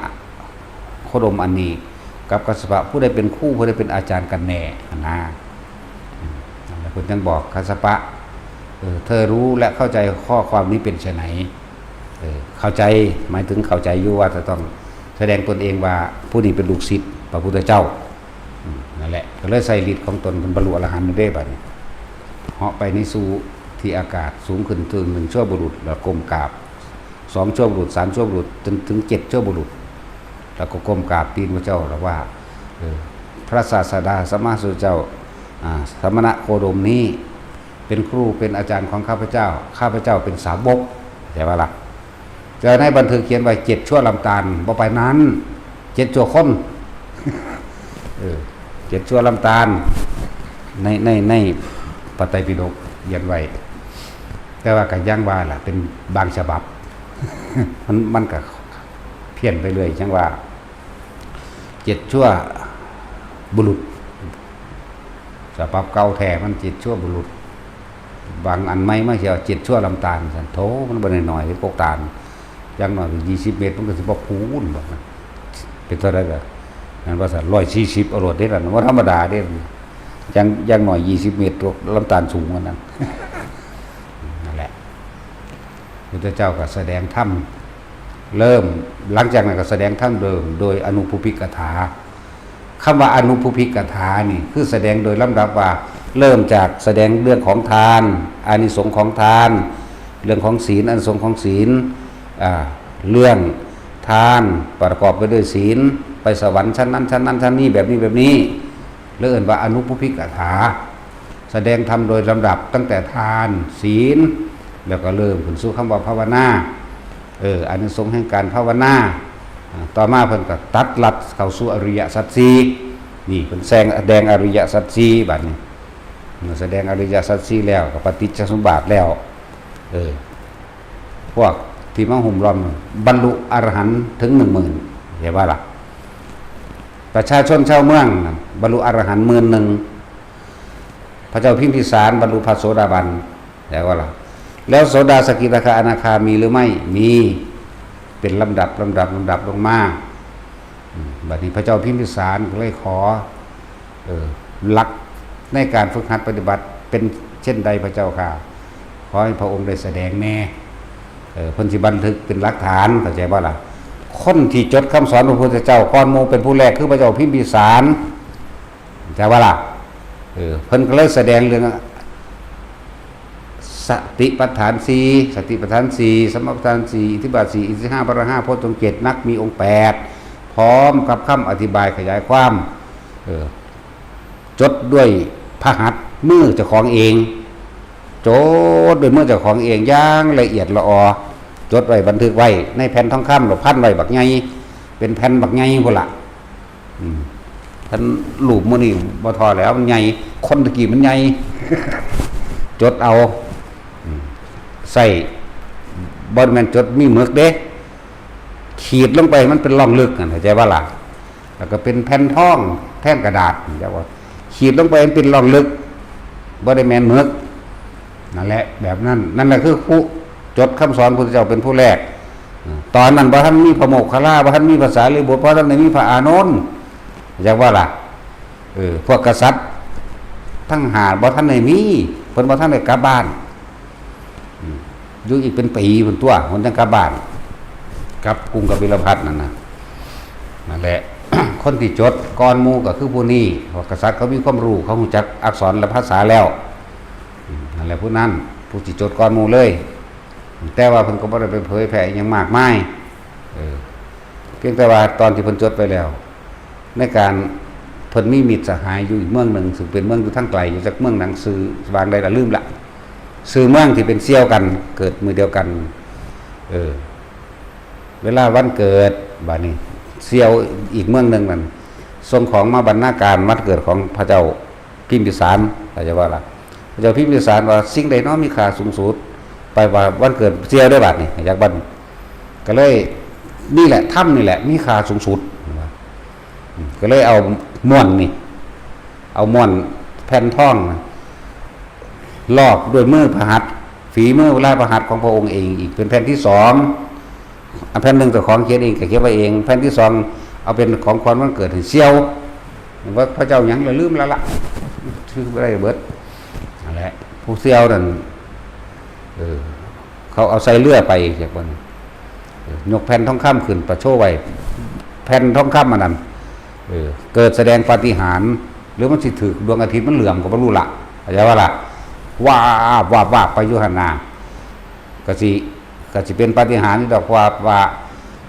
โคดมอันนี้ กับกัสสปะ ผู้ใดเป็นครู ผู้ใดเป็นอาจารย์กันแน่ หั้นนะ อืม นั่นแหละ เพิ่นจั่งบอกกัสสปะ เออ เธอรู้และเข้าใจข้อความนี้เป็นไฉน เออ เข้าใจ หมายถึงเข้าใจอยู่ว่าจะต้องแสดงตนเองว่าผู้นี้เป็นลูกศิษย์พระพุทธเจ้า อืม นั่นแหละ ก็เลยใส่ฤทธิ์ของตนเป็นบรรลุอรหันต์เด้บัดนี้ เหาะไปในสู่ที่อากาศสูงขึ้นถึงหนึ่งชั่วบุรุษ แล้วก้มกราบ สองชั่วบุรุษ สามชั่วบุรุษ จนถึงเจ็ดชั่วบุรุษ แล้วก็ก้มกราบตีนพระเจ้า แล้วว่า เออ พระศาสดาสัมมาสัมพุทธเจ้า อ่า สมณะโคดมนี้ เป็นครูเป็นอาจารย์ของข้าพเจ้า ข้าพเจ้าเป็นสาวก เข้าใจบ่ล่ะ แต่ในบันทึกเขียนไว้เจ็ดชั่วลำธาร บ่ปานนั้น เจ็ดชั่วคน เออ เจ็ดชั่วลำธาร ใน- ใน- ในพระไตรปิฎกเขียนไว้ แต่ว่าก็ยังว่าล่ะ เป็นบางฉบับ มัน- มันก็เพี้ยนไปเรื่อย จั่งว่า เจ็ดชั่วบุรุษ ฉบับเก่าแท้มันเจ็ดชั่วบุรุษ บางอันใหม่มาเสียเจ็ดชั่วลำธาร ซั่น โถ มันบ่น้อยๆ เด้ กกธาร อย่างน้อยก็ยี่สิบเมตร มันก็สิบ่พูนดอกนะ เป็นเท่าใดล่ะ นั่นว่าซั่น ร้อยสี่สิบ เอาโลดเด้ล่ะ บ่ธรรมดาเด้ อย่าง- อย่างน้อยยี่สิบเมตร ตัวลำธารสูงกว่านั้น นั่นแหละ พุทธเจ้าก็แสดงธรรม เริ่ม หลังจากนั้นก็แสดงธรรมเริ่มโดยอนุภูพิกถา คำว่าอนุภูพิกถานี่ คือแสดงโดยลำดับว่า เริ่มจากแสดงเรื่องของทาน อานิสงส์ของทาน เรื่องของศีล อานิสงส์ของศีล อ่า เรื่องทานประกอบไปด้วยศีล ไปสวรรค์ชั้นนั้นชั้นนั้นชั้นนี้ แบบนี้แบบนี้ เรียกว่าอนุภูพิกถา แสดงธรรมโดยลำดับตั้งแต่ทาน ศีล แล้วก็เริ่มขึ้นสู่คำว่าภาวนา เออ อานิสงส์แห่งการภาวนา อ่า ต่อมาเพิ่นก็ตัดลัดเข้าสู่อริยสัจสี่ นี่เพิ่นแสดงอริยสัจสี่ บัดนี้ เมื่อแสดงอริยสัจสี่แล้วก็ปฏิจจสมุปบาทแล้ว เออ พวกที่มาหุ้มล้อมบรรลุอรหันต์ถึงหนึ่งหมื่น เห็นว่าล่ะ ประชาชนชาวเมืองน่ะบรรลุอรหันต์หมื่นหนึ่ง พระเจ้าพิมพิสารบรรลุพระโสดาบัน เห็นว่าล่ะ แล้วโสดาสกิทาคาอนาคามีหรือไม่ มี เป็นลำดับลำดับลำดับลงมา อืม บัดนี้พระเจ้าพิมพิสารก็เลยขอ เออ หลักในการฝึกหัดปฏิบัติเป็นเช่นใดพระเจ้าค่ะ ขอให้พระองค์ได้แสดงแน่ เออ เพิ่นสิบันทึกเป็นหลักฐาน เข้าใจบ่ล่ะ คนที่จดคำสอนพระพุทธเจ้าก่อนหมู่เป็นผู้แรกคือพระเจ้าพิมพิสาร เข้าใจบ่ล่ะ เออ เพิ่นก็เลยแสดงเรื่อง สติปัฏฐานสี่ สติปัฏฐานสี่ สมปัฏฐานสี่ อิทธิบาทสี่ อินทรีย์ห้า พละห้า โพชฌงค์เจ็ด มรรคมีองค์แปด พร้อมกับคำอธิบายขยายความ เออ จดด้วยพระหัตถ์มือเจ้าของเอง จดด้วยมือเจ้าของเองอย่างละเอียดละออ จดไว้บันทึกไว้ในแผ่นทองคำ แล้วพันไว้บักใหญ่ เป็นแผ่นบักใหญ่พุ้นละ อืม ท่านรูปมื้อนี้บ่ทอแล้ว มันใหญ่ คนตะกี้มันใหญ่ จดเอา อืม ใส่ บ่แม่นจดมีหมึกเด้ ขีดลงไปมันเป็นร่องลึกนั่น เข้าใจบ่ล่ะ แล้วก็เป็นแผ่นทองแทนกระดาษ จักว่า ขีดลงไปมันเป็นร่องลึก บ่ได้แม่นหมึก นั่นแหละ แบบนั้น นั่นแหละคือผู้จดคำสอนพุทธเจ้าเป็นผู้แรก ตอนนั้นบ่ทันมีพระโมคคัลลา บ่ทันมีพระสารีบุตร บ่ทันได้มีพระอานนท์ จักว่าล่ะ เออ พวกกษัตริย์ทั้งห้าบ่ทันได้มี เพิ่นบ่ทันได้กลับบ้าน อืม อยู่อีกเป็นปีพุ้นตั๊ว เพิ่นจั่งกลับบ้าน กลับกรุงกบิลพัสดุ์นั่นน่ะ นั่นแหละ คนที่จดก่อนหมู่ก็คือผู้นี้ พวกกษัตริย์เขามีความรู้ เขารู้จักอักษรและภาษาแล้ว อืม นั่นแหละผู้นั้น ผู้ที่จดก่อนหมู่เลย แต่ว่าเพิ่นก็บ่ได้ไปเผยแผ่อิหยังมากมาย เออ เพียงแต่ว่าตอนที่เพิ่นจดไปแล้ว ในการเพิ่นมีมิตรสหายอยู่อีกเมืองหนึ่ง ซึ่งเป็นเมืองอยู่ทางไกล อยู่จักเมืองหยัง ชื่อวางใดล่ะ ลืมละ ชื่อเมืองที่เป็นเสี่ยวกัน เกิดมื้อเดียวกัน เออ เวลาวันเกิด บัดนี้ เสี่ยวอีกเมืองหนึ่งนั่น ส่งของมาบรรณาการวันเกิดของพระเจ้าพิมพิสาร เข้าใจบ่ล่ะ พระเจ้าพิมพิสารว่า สิ่งใดน้อมีค่าสูงสุด ไปว่าวันเกิดเสี่ยวเด้อบัดนี้ อยากบัด ก็เลย นี่แหละ ธรรมนี่แหละ มีค่าสูงสุด ก็เลยเอาม้วนนี่ เอาม้วนแผ่นทองนะ ลอกด้วยมือพระหัตถ์ ฝีมือลายพระหัตถ์ของพระองค์เองอีก เป็นแผ่นที่สอง อันแผ่นหนึ่งเจ้าของเขียนเองก็เก็บไว้เอง แผ่นที่สอง เอาเป็นของขวัญวันเกิดให้เสี่ยว ว่าพระเจ้าหยังละลืมแล้วละ ชื่อบ่ได้เบิด นั่นแหละ ผู้เสี่ยวนั่น เออ เขาเอาใส่เรือไป จักว่า เออ ยกแผ่นทองคำขึ้นประโชว์ไว้ แผ่นทองคำอันนั้น เออ เกิดแสดงปาฏิหาริย์ หรือมันสิถืกดวงอาทิตย์มันเหลื่อมก็บ่รู้ละ เข้าใจบ่ล่ะ วาบ วาบ วาบไปอยู่หั่นน่ะ ก็สิ ก็สิเป็นปาฏิหาริย์ดอก ว่า ว่า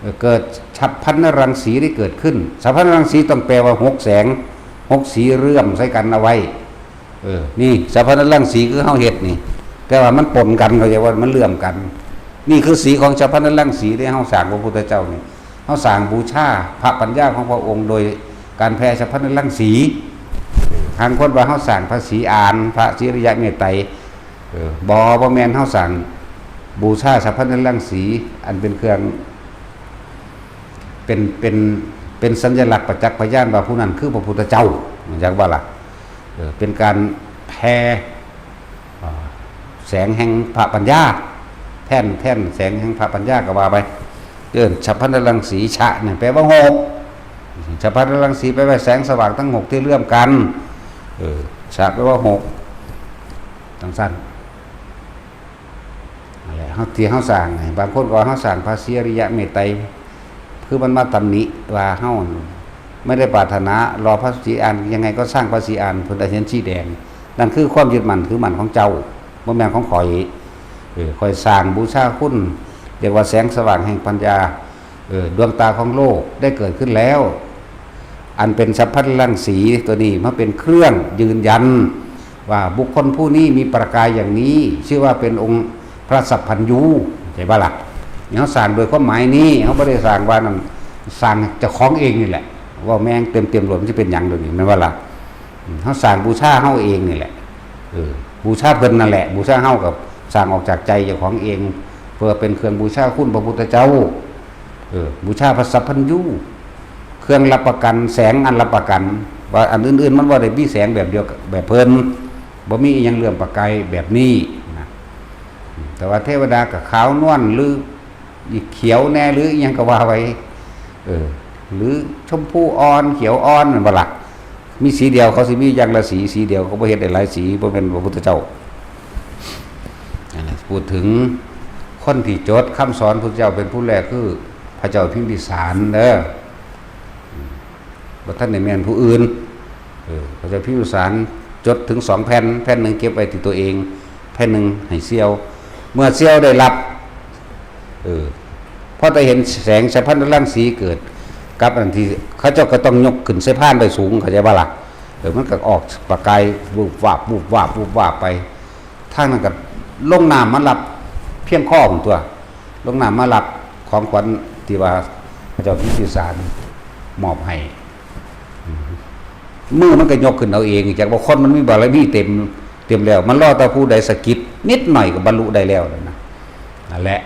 เอ่อ เกิดฉัพพนรังสีได้เกิดขึ้น ฉัพพนรังสีต้องแปลว่าหกแสง หกสีเลื่อมใส่กันเอาไว้ เออ นี่ฉัพพนรังสีคือเฮาเฮ็ดนี่ แต่ว่ามันปนกัน เข้าใจว่ามันเลื่อมกัน นี่คือสีของฉัพพนรังสีที่เฮาสร้างพระพุทธเจ้านี่ เฮาสร้างบูชาพระปัญญาของพระองค์โดยการแผ่ฉัพพนรังสี ทางคนว่าเฮาสร้างพระศรีอาน พระศรีอริยะเมตไตร เออ บ่ บ่แม่น เฮาสร้างบูชาฉัพพนรังสี อันเป็นเครื่อง เป็น เป็น เป็นสัญลักษณ์ประจักษ์พยานว่าผู้นั้นคือพระพุทธเจ้า จักว่าล่ะ เออ เป็นการแผ่ อ่า แสงแห่งพระปัญญา แท่น แท่นแสงแห่งพระปัญญาก็ว่าไป เอิ้นฉัพพนรังสี ฉะเนี่ยแปลว่าหก ฉัพพนรังสีแปลว่าแสงสว่างทั้งหกที่เลื่อมกัน เออ ฉะแปลว่าหก จั่งซั้น นั่นแหละ เฮา ที่เฮาสร้างนี่ บางคนก็ว่าเฮาสร้างพระศรีอริยะเมตไตร คือมันมาตำหนิว่าเฮาไม่ได้ปรารถนารอพระศรีอาน ยังไงก็สร้างพระศรีอาน เพิ่นได้เห็นสีแดง นั่นคือความยึดมั่นถือมั่นของเจ้า บ่แม่นของข้อย เออ ข้อยสร้างบูชาคุณ เรียกว่าแสงสว่างแห่งปัญญา เออ ดวงตาของโลกได้เกิดขึ้นแล้ว อันเป็นฉัพพนรังสีตัวนี้มาเป็นเครื่องยืนยัน ว่าบุคคลผู้นี้มีประกายอย่างนี้ ชื่อว่าเป็นองค์พระสัพพัญญู ใช่ปะล่ะ เฮาสร้างโดยความหมายนี้ เฮาบ่ได้สร้างว่านั่น สร้างเจ้าของเองนี่แหละ เว้าแม่งเต็มๆโลด มันสิเป็นหยังเดี๋ยวนี้ แม่นบ่ล่ะ? อืม เฮาสร้างบูชาเฮาเองนี่แหละ เออ บูชาเพิ่นนั่นแหละ บูชาเฮาก็สร้างออกจากใจเจ้าของเอง เพื่อเป็นเครื่องบูชาคุณพระพุทธเจ้า เออ บูชาพระสัพพัญญู เครื่องรับประกัน แสงอันรับประกัน ว่าอันอื่นๆมันบ่ได้มีแสงแบบเดียวกับแบบเพิ่น บ่มีอิหยังเหลื่อมประกายแบบนี้นะ แต่ว่าเทวดาก็ขาวนวลหรือ อีเขียวแน่หรืออิหยังก็ว่าไป เออ หรือชมพูอ่อน เขียวอ่อน แม่นบ่ล่ะ? มีสีเดียว เขาสิมีอย่างละสี สีเดียว เขาบ่เฮ็ดได้หลายสี บ่แม่นพระพุทธเจ้า นั่นแหละ พูดถึงคนที่จดคำสอนพุทธเจ้าเป็นผู้แรกคือพระเจ้าพิมพิสารเด้อ อืม บ่ทันได้แม่นผู้อื่น เออ พระเจ้าพิมพิสารจดถึงสองแผ่น แผ่นหนึ่งเก็บไว้ที่ตัวเอง แผ่นหนึ่งให้เสี่ยว เมื่อเสี่ยวได้รับ เออ พอแต่เห็นแสงสัพพัญญรังสีเกิด กับอันที่เขาเจ้าก็ต้องยกขึ้นใส่พานไปสูง เข้าใจบ่ล่ะ? เออ มันก็ออกประกาย วุบวาบ วุบวาบ วุบวาบไป ทางนั้นก็ลงน้ำมารับเพียงคอพุ้นตั๊ว ลงน้ำมารับของขวัญที่ว่าพระเจ้าพิมพิสารมอบให้ อืม มือมันก็ยกขึ้นเอาเอง จักว่าคนมันมีบารมีเต็ม เต็มแล้ว มันรอแต่ผู้ใดสะกิดนิดหน่อยก็บรรลุได้แล้วนั่นนะ นั่นแหละ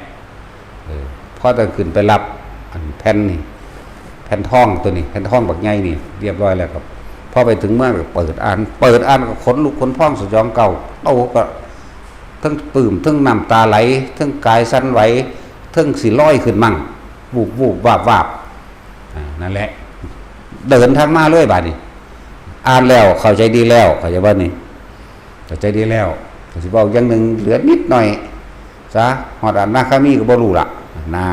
เออ พอแต่ขึ้นไปรับอันแผ่นนี่ แผ่นทองตัวนี้ แผ่นทองบักใหญ่นี่ เรียบร้อยแล้วครับ พอไปถึงเมืองก็เปิดอ่าน เปิดอ่านก็ขนลุกขนพองสยองเกล้า โตก็ทั้งปลื้ม ทั้งน้ำตาไหล ทั้งกายสั่นไหว ทั้งสิลอยขึ้นมั่ง วูบๆ วาบๆ อ่า นั่นแหละ เดินทางมาเลยบาดนี้ อ่านแล้วเข้าใจดีแล้ว เข้าใจบ่นี่? เข้าใจดีแล้ว ก็สิเว้าอย่างหนึ่ง เหลือนิดหน่อย ซะ ฮอดอนาคามีก็บ่รู้ละ นะ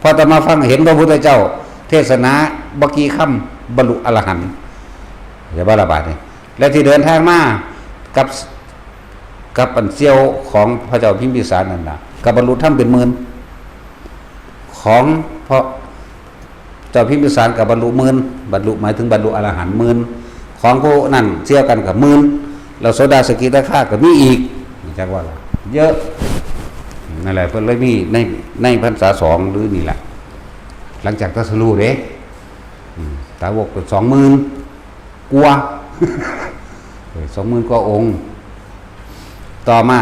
พอแต่มาฟังเห็นพระพุทธเจ้าเทศนาบ่กี่คำ บรรลุอรหันต์ เข้าใจบ่ล่ะบาดนี้? และที่เดินทางมากับ กับอันเสี่ยวของพระเจ้าพิมพิสารนั่นน่ะ ก็บรรลุธรรมเป็นหมื่น ของพระเจ้าพิมพิสารก็บรรลุหมื่น บรรลุหมายถึงบรรลุอรหันต์หมื่น ของผู้นั้นเสี่ยวกันก็หมื่น แล้วโสดาสกิทาคาก็มีอีก จักว่าล่ะ เยอะ นั่นแหละ เพิ่นเลยมีใน ในพรรษาสองหรือนี่แหละ หลังจากตรัสรู้เด้ อืม สาวกเป็นสองหมื่นกว่า เออ สองหมื่นกว่าองค์ ต่อมา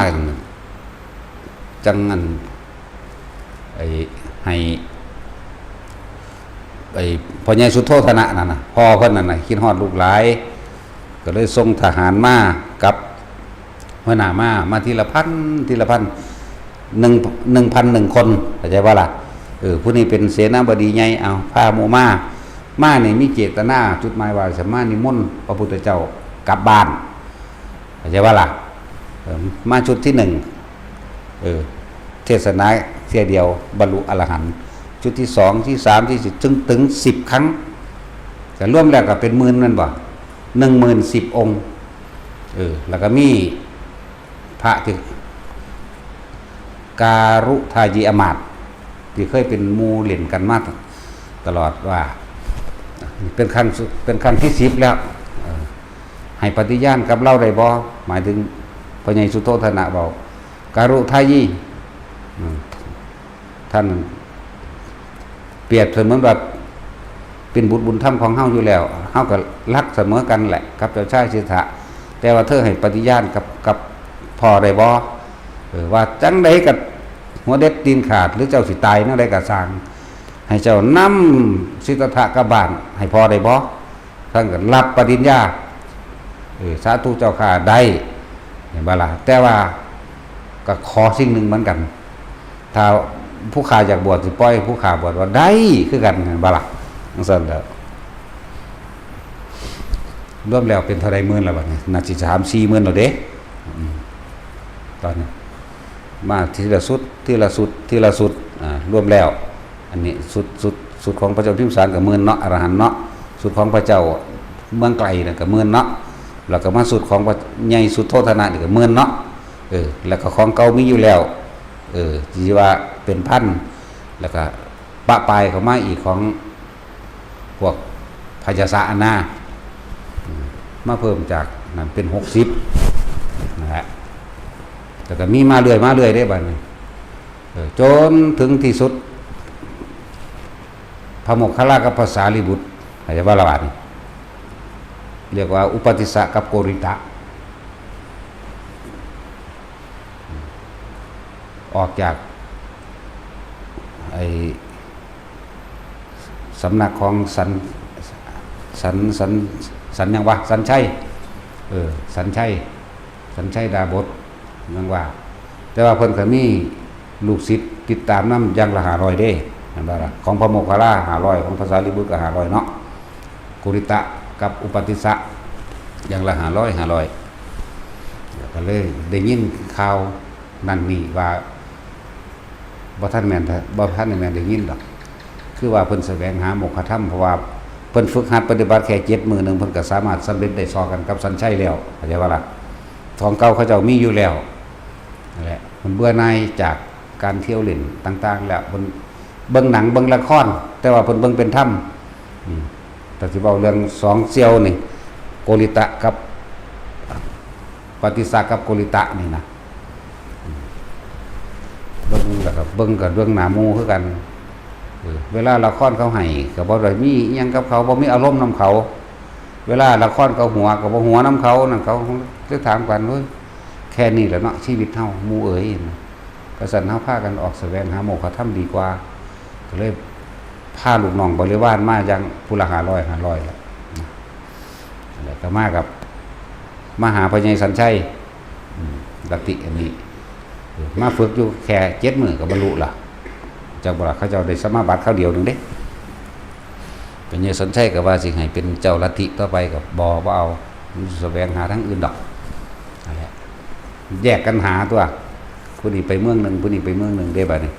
จังอัน ไอ้ ให้ ไอ้พ่อใหญ่สุโธทนะนั่นน่ะ พ่อเพิ่นนั่นน่ะ คิดฮอดลูกหลาย ก็เลยส่งทหารมากับหัวหน้ามา มาทีละพัน ทีละพัน หนึ่ง หนึ่งพันหนึ่งคน เข้าใจบ่ล่ะ? เออ ผู้นี้เป็นเสนาบดีใหญ่ เอา พาหมู่มา มานี่มีเจตนา จุดหมายว่าจะมานิมนต์พระพุทธเจ้ากลับบ้าน เข้าใจบ่ล่ะ? เออ มาชุดที่หนึ่ง เออ เทศนาเทื่อเดียวบรรลุอรหันต์ ชุดที่สอง ที่สาม ที่สี่ ถึง ถึงสิบครั้ง ก็รวมแล้วก็เป็นหมื่นแม่นบ่? หนึ่งหมื่นสิบองค์ เออ แล้วก็มีพระที่ การุทายีอมาตย์ ที่เคยเป็นหมู่เล่นกันมาตลอดว่า เป็นครั้งสุด เป็นครั้งที่สิบแล้ว เออ ให้ปฏิญาณกับลาวได้บ่? หมายถึงพ่อใหญ่สุโธทนะเว้า การุทายี อืม ท่านเปรียบเสมือนว่าเป็นบุตรบุญธรรมของเฮาอยู่แล้ว เฮาก็รักเสมอกันแหละกับเจ้าชายสิทธัตถะ แต่ว่าเธอให้ปฏิญาณกับ กับพ่อได้บ่? เออ ว่าจั่งใดก็หัวเด็ดตีนขาด หรือเจ้าสิตายแนวใดก็ซ่าง ให้เจ้านำสิทธัตถะกลับบ้านให้พ่อได้บ่? ท่านก็รับปฏิญญา เออ สาธุเจ้าข้า ได้ เห็นบ่ล่ะ? แต่ว่าก็ขอสิ่งหนึ่งเหมือนกัน ถ้าผู้ข้าอยากบวชสิปล่อยผู้ข้าบวช ว่าได้คือกัน เห็นบ่ล่ะ? จั่งซั้นแหละ รวมแล้วเป็นเท่าใดหมื่นแล้วบัดนี้? น่าสิสามสี่หมื่นแล้วเด้ อืม ตอนนี้ มาทีละสุด ทีละสุด ทีละสุด อ่า รวมแล้ว อันนี้สุด สุด สุดของพระเจ้าพิมพิสารก็หมื่นเนาะ อรหันต์เนาะ สุดของพระเจ้าเมืองไกลนั่นก็หมื่นเนาะ แล้วก็มาสุดของพระใหญ่สุโธทนะนี่ก็หมื่นเนาะ เออ แล้วก็ของเก่ามีอยู่แล้ว เออ ที่ว่าเป็นพัน แล้วก็ปะปายเข้ามาอีกของพวกพญาสะอานา อืม มาเพิ่มจากนั้นเป็นหกสิบ นั่นแหละ แล้วก็มีมาเรื่อย มาเรื่อยเด้บัดนี้ เออ จนถึงที่สุด พระโมคคัลลากับพระสารีบุตร เข้าใจว่าละบาดนี้ เรียกว่าอุปติสสะกับโกริตะ ออกจากไอ้สำนักของสัน สัน สัน สันหยังวะ สันชัย เออ สันชัย สันชัยดาบส ยังว่า แต่ว่าเพิ่นก็มีลูกศิษย์ติดตามนำอย่างละห้าร้อยเด้ แม่นบ่ล่ะ ของพระโมคคัลลาห้าร้อย ของพระสารีบุตรก็ห้าร้อยเนาะ โกริตะกับอุปติสสะ อย่างละห้าร้อย ห้าร้อย แล้วก็เลยได้ยินข่าวนั่นนี่ว่า บ่ทันแม่น บ่ทันได้แม่นได้ยินดอก คือว่าเพิ่นแสวงหาโมกขธรรม เพราะว่าเพิ่นฝึกหัดปฏิบัติแค่เจ็ดมื้อหนึ่ง เพิ่นก็สามารถสำเร็จได้ซอกันกับสันชัยแล้ว เข้าใจบ่ล่ะ ของเก่าเขาเจ้ามีอยู่แล้ว นั่นแหละ เพิ่นเบื่อหน่ายจากการเที่ยวเล่นต่างๆ แล้ว เพิ่นเบิ่งหนังเบิ่งละคร แต่ว่าเพิ่นเบิ่งเป็นธรรม อืม แต่สิเว้าเรื่องสองเสี่ยวนี่ โกริตะกับ ปฏิสสะกับโกริตะนี่นะ อืม เบิ่งแล้วก็เบิ่งกับเรื่องหน้าหมู่คือกัน เออ เวลาละครเขาให้ก็บ่ได้มีอิหยังกับเขา บ่มีอารมณ์นำเขา เวลาละครเขาหัวก็บ่หัวนำเขา นั่นเขาเลยถามกัน "โอ้ย แค่นี้แหละเนาะ ชีวิตเฮา หมู่เอ๋ย" ว่าซั่น เฮาพากันออกแสวงหาโมกขธรรมดีกว่า ก็เลยพาลูกน้องบริวารมาอย่างผู้ละห้าร้อย ห้าร้อยละ แล้วก็มากับ มาหาพ่อใหญ่สันชัย อืม ลัทธิอันนี้ เออ มาฝึกอยู่แค่เจ็ดมื้อก็บรรลุละ จักบ่ล่ะ เขาเจ้าได้สมาบัติคราวเดียวหนึ่งเด้ พ่อใหญ่สันชัยก็ว่าสิให้เป็นเจ้าลัทธิต่อไป ก็บ่ บ่เอา มันแสวงหาทางอื่นดอก นั่นแหละ แยกกันหาตัว ผู้นี้ไปเมืองหนึ่ง ผู้นี้ไปเมืองหนึ่งเด้บัดนี้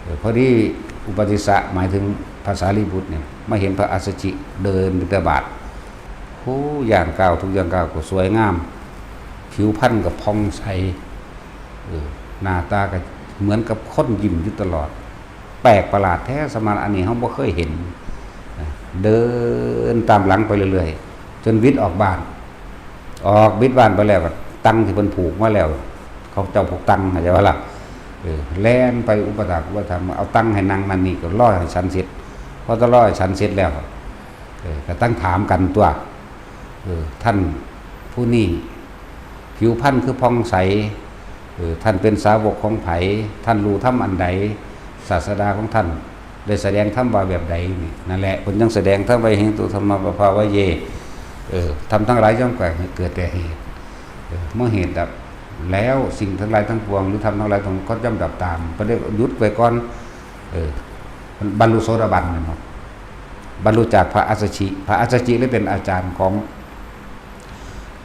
เออ พอดีอุปติสสะ หมายถึงพระสารีบุตรเนี่ย มาเห็นพระอัสสชิเดินบิณฑบาต โอ้ ย่างก้าว ทุกย่างก้าวก็สวยงาม ผิวพรรณก็ผ่องใส เออ หน้าตาก็เหมือนกับคนยิ้มอยู่ตลอด แปลกประหลาดแท้ สมานอันนี้เฮาบ่เคยเห็น เดินตามหลังไปเรื่อยๆ จนวิทย์ออกบ้าน ออกวิทย์บ้านไปแล้วก็ตังที่เพิ่นผูกมาแล้ว เขาเจ้าผูกตัง เข้าใจบ่ล่ะ เออ แล่นไปอุปถากอุปถัมภ์ เอาตังให้นั่งนั่นนี่ ก็รอให้ฉันเสร็จ พอตะรอให้ฉันเสร็จแล้ว เออ ก็ตั้งถามกันตัว เออ ท่านผู้นี้ ผิวพรรณคือผ่องใส เออ ท่านเป็นสาวกของไผ ท่านรู้ธรรมอันใด ศาสดาของท่านได้แสดงธรรมว่าแบบใดนี่ นั่นแหละ เพิ่นยังแสดงธรรมไว้ เหตุธรรมะปภาวยเย เออ ธรรมทั้งหลายย่อมเกิด เกิดแต่เหตุ เออ เมื่อเหตุดับแล้ว สิ่งทั้งหลายทั้งปวง หรือธรรมทั้งหลายทั้งปวงก็ย่อมดับตาม เพิ่นได้หยุดไว้ก่อน เออ บรรลุโสดาบันแม่นบ่ บรรลุจากพระอัสสชิ พระอัสสชิเลยเป็นอาจารย์ของ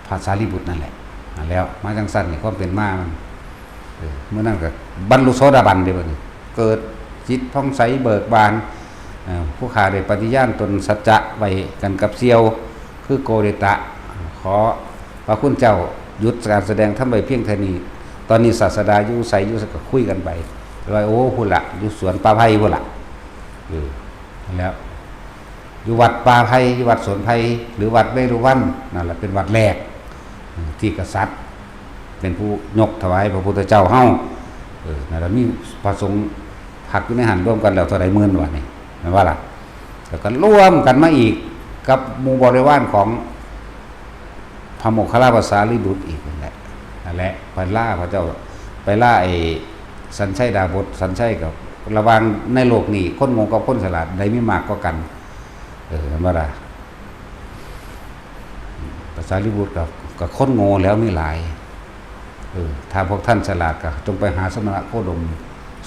พระสารีบุตรนั่นแหละ อ่า แล้วมาจังซั่นนี่ ความเป็นมามัน เออ เมื่อนั้นก็บรรลุโสดาบันเด้บัดนี้ เกิดจิตผ่องใสเบิกบาน เอ่อ ผู้ข้าได้ปฏิญาณตนสัจจะไว้กันกับเสี่ยว คือโกริตะ ขอพระคุณเจ้าหยุดการแสดงธรรมไว้เพียงเท่านี้ ตอนนี้ศาสดาอยู่ไสอยู่ไสก็คุยกันไป ว่า โอ้ พุ้นละ อยู่สวนป่าไผ่พุ้นละ เออ นั่นแหล้ว อยู่วัดป่าไผ่ อยู่วัดสวนไผ่ หรือวัดเวรุวัณ นั่นแหละเป็นวัดแรก เออ ที่กษัตริย์เป็นผู้ยกถวายพระพุทธเจ้าเฮา เออ นั่นแหละ มีพระสงฆ์พักอยู่ในหั้นร่วมกันแล้วเท่าใดหมื่นวะนี่ แม่นบ่ล่ะ แล้วก็ร่วมกันมาอีกกับหมู่บริวารของ พระโมคคัลลา พระสารีบุตรอีกนั่นแหละ นั่นแหละ ไปล่าพระเจ้า ไปล่าไอ้สันชัยดาบส สันชัยกับ ระหว่างในโลกนี้ คนโง่กับคนฉลาด ใดมีมากกว่ากัน เออ แม่นบ่ล่ะ พระสารีบุตรกับ กับคนโง่แล้วมีหลาย เออ ถ้าพวกท่านฉลาดก็จงไปหาสมณะโคดม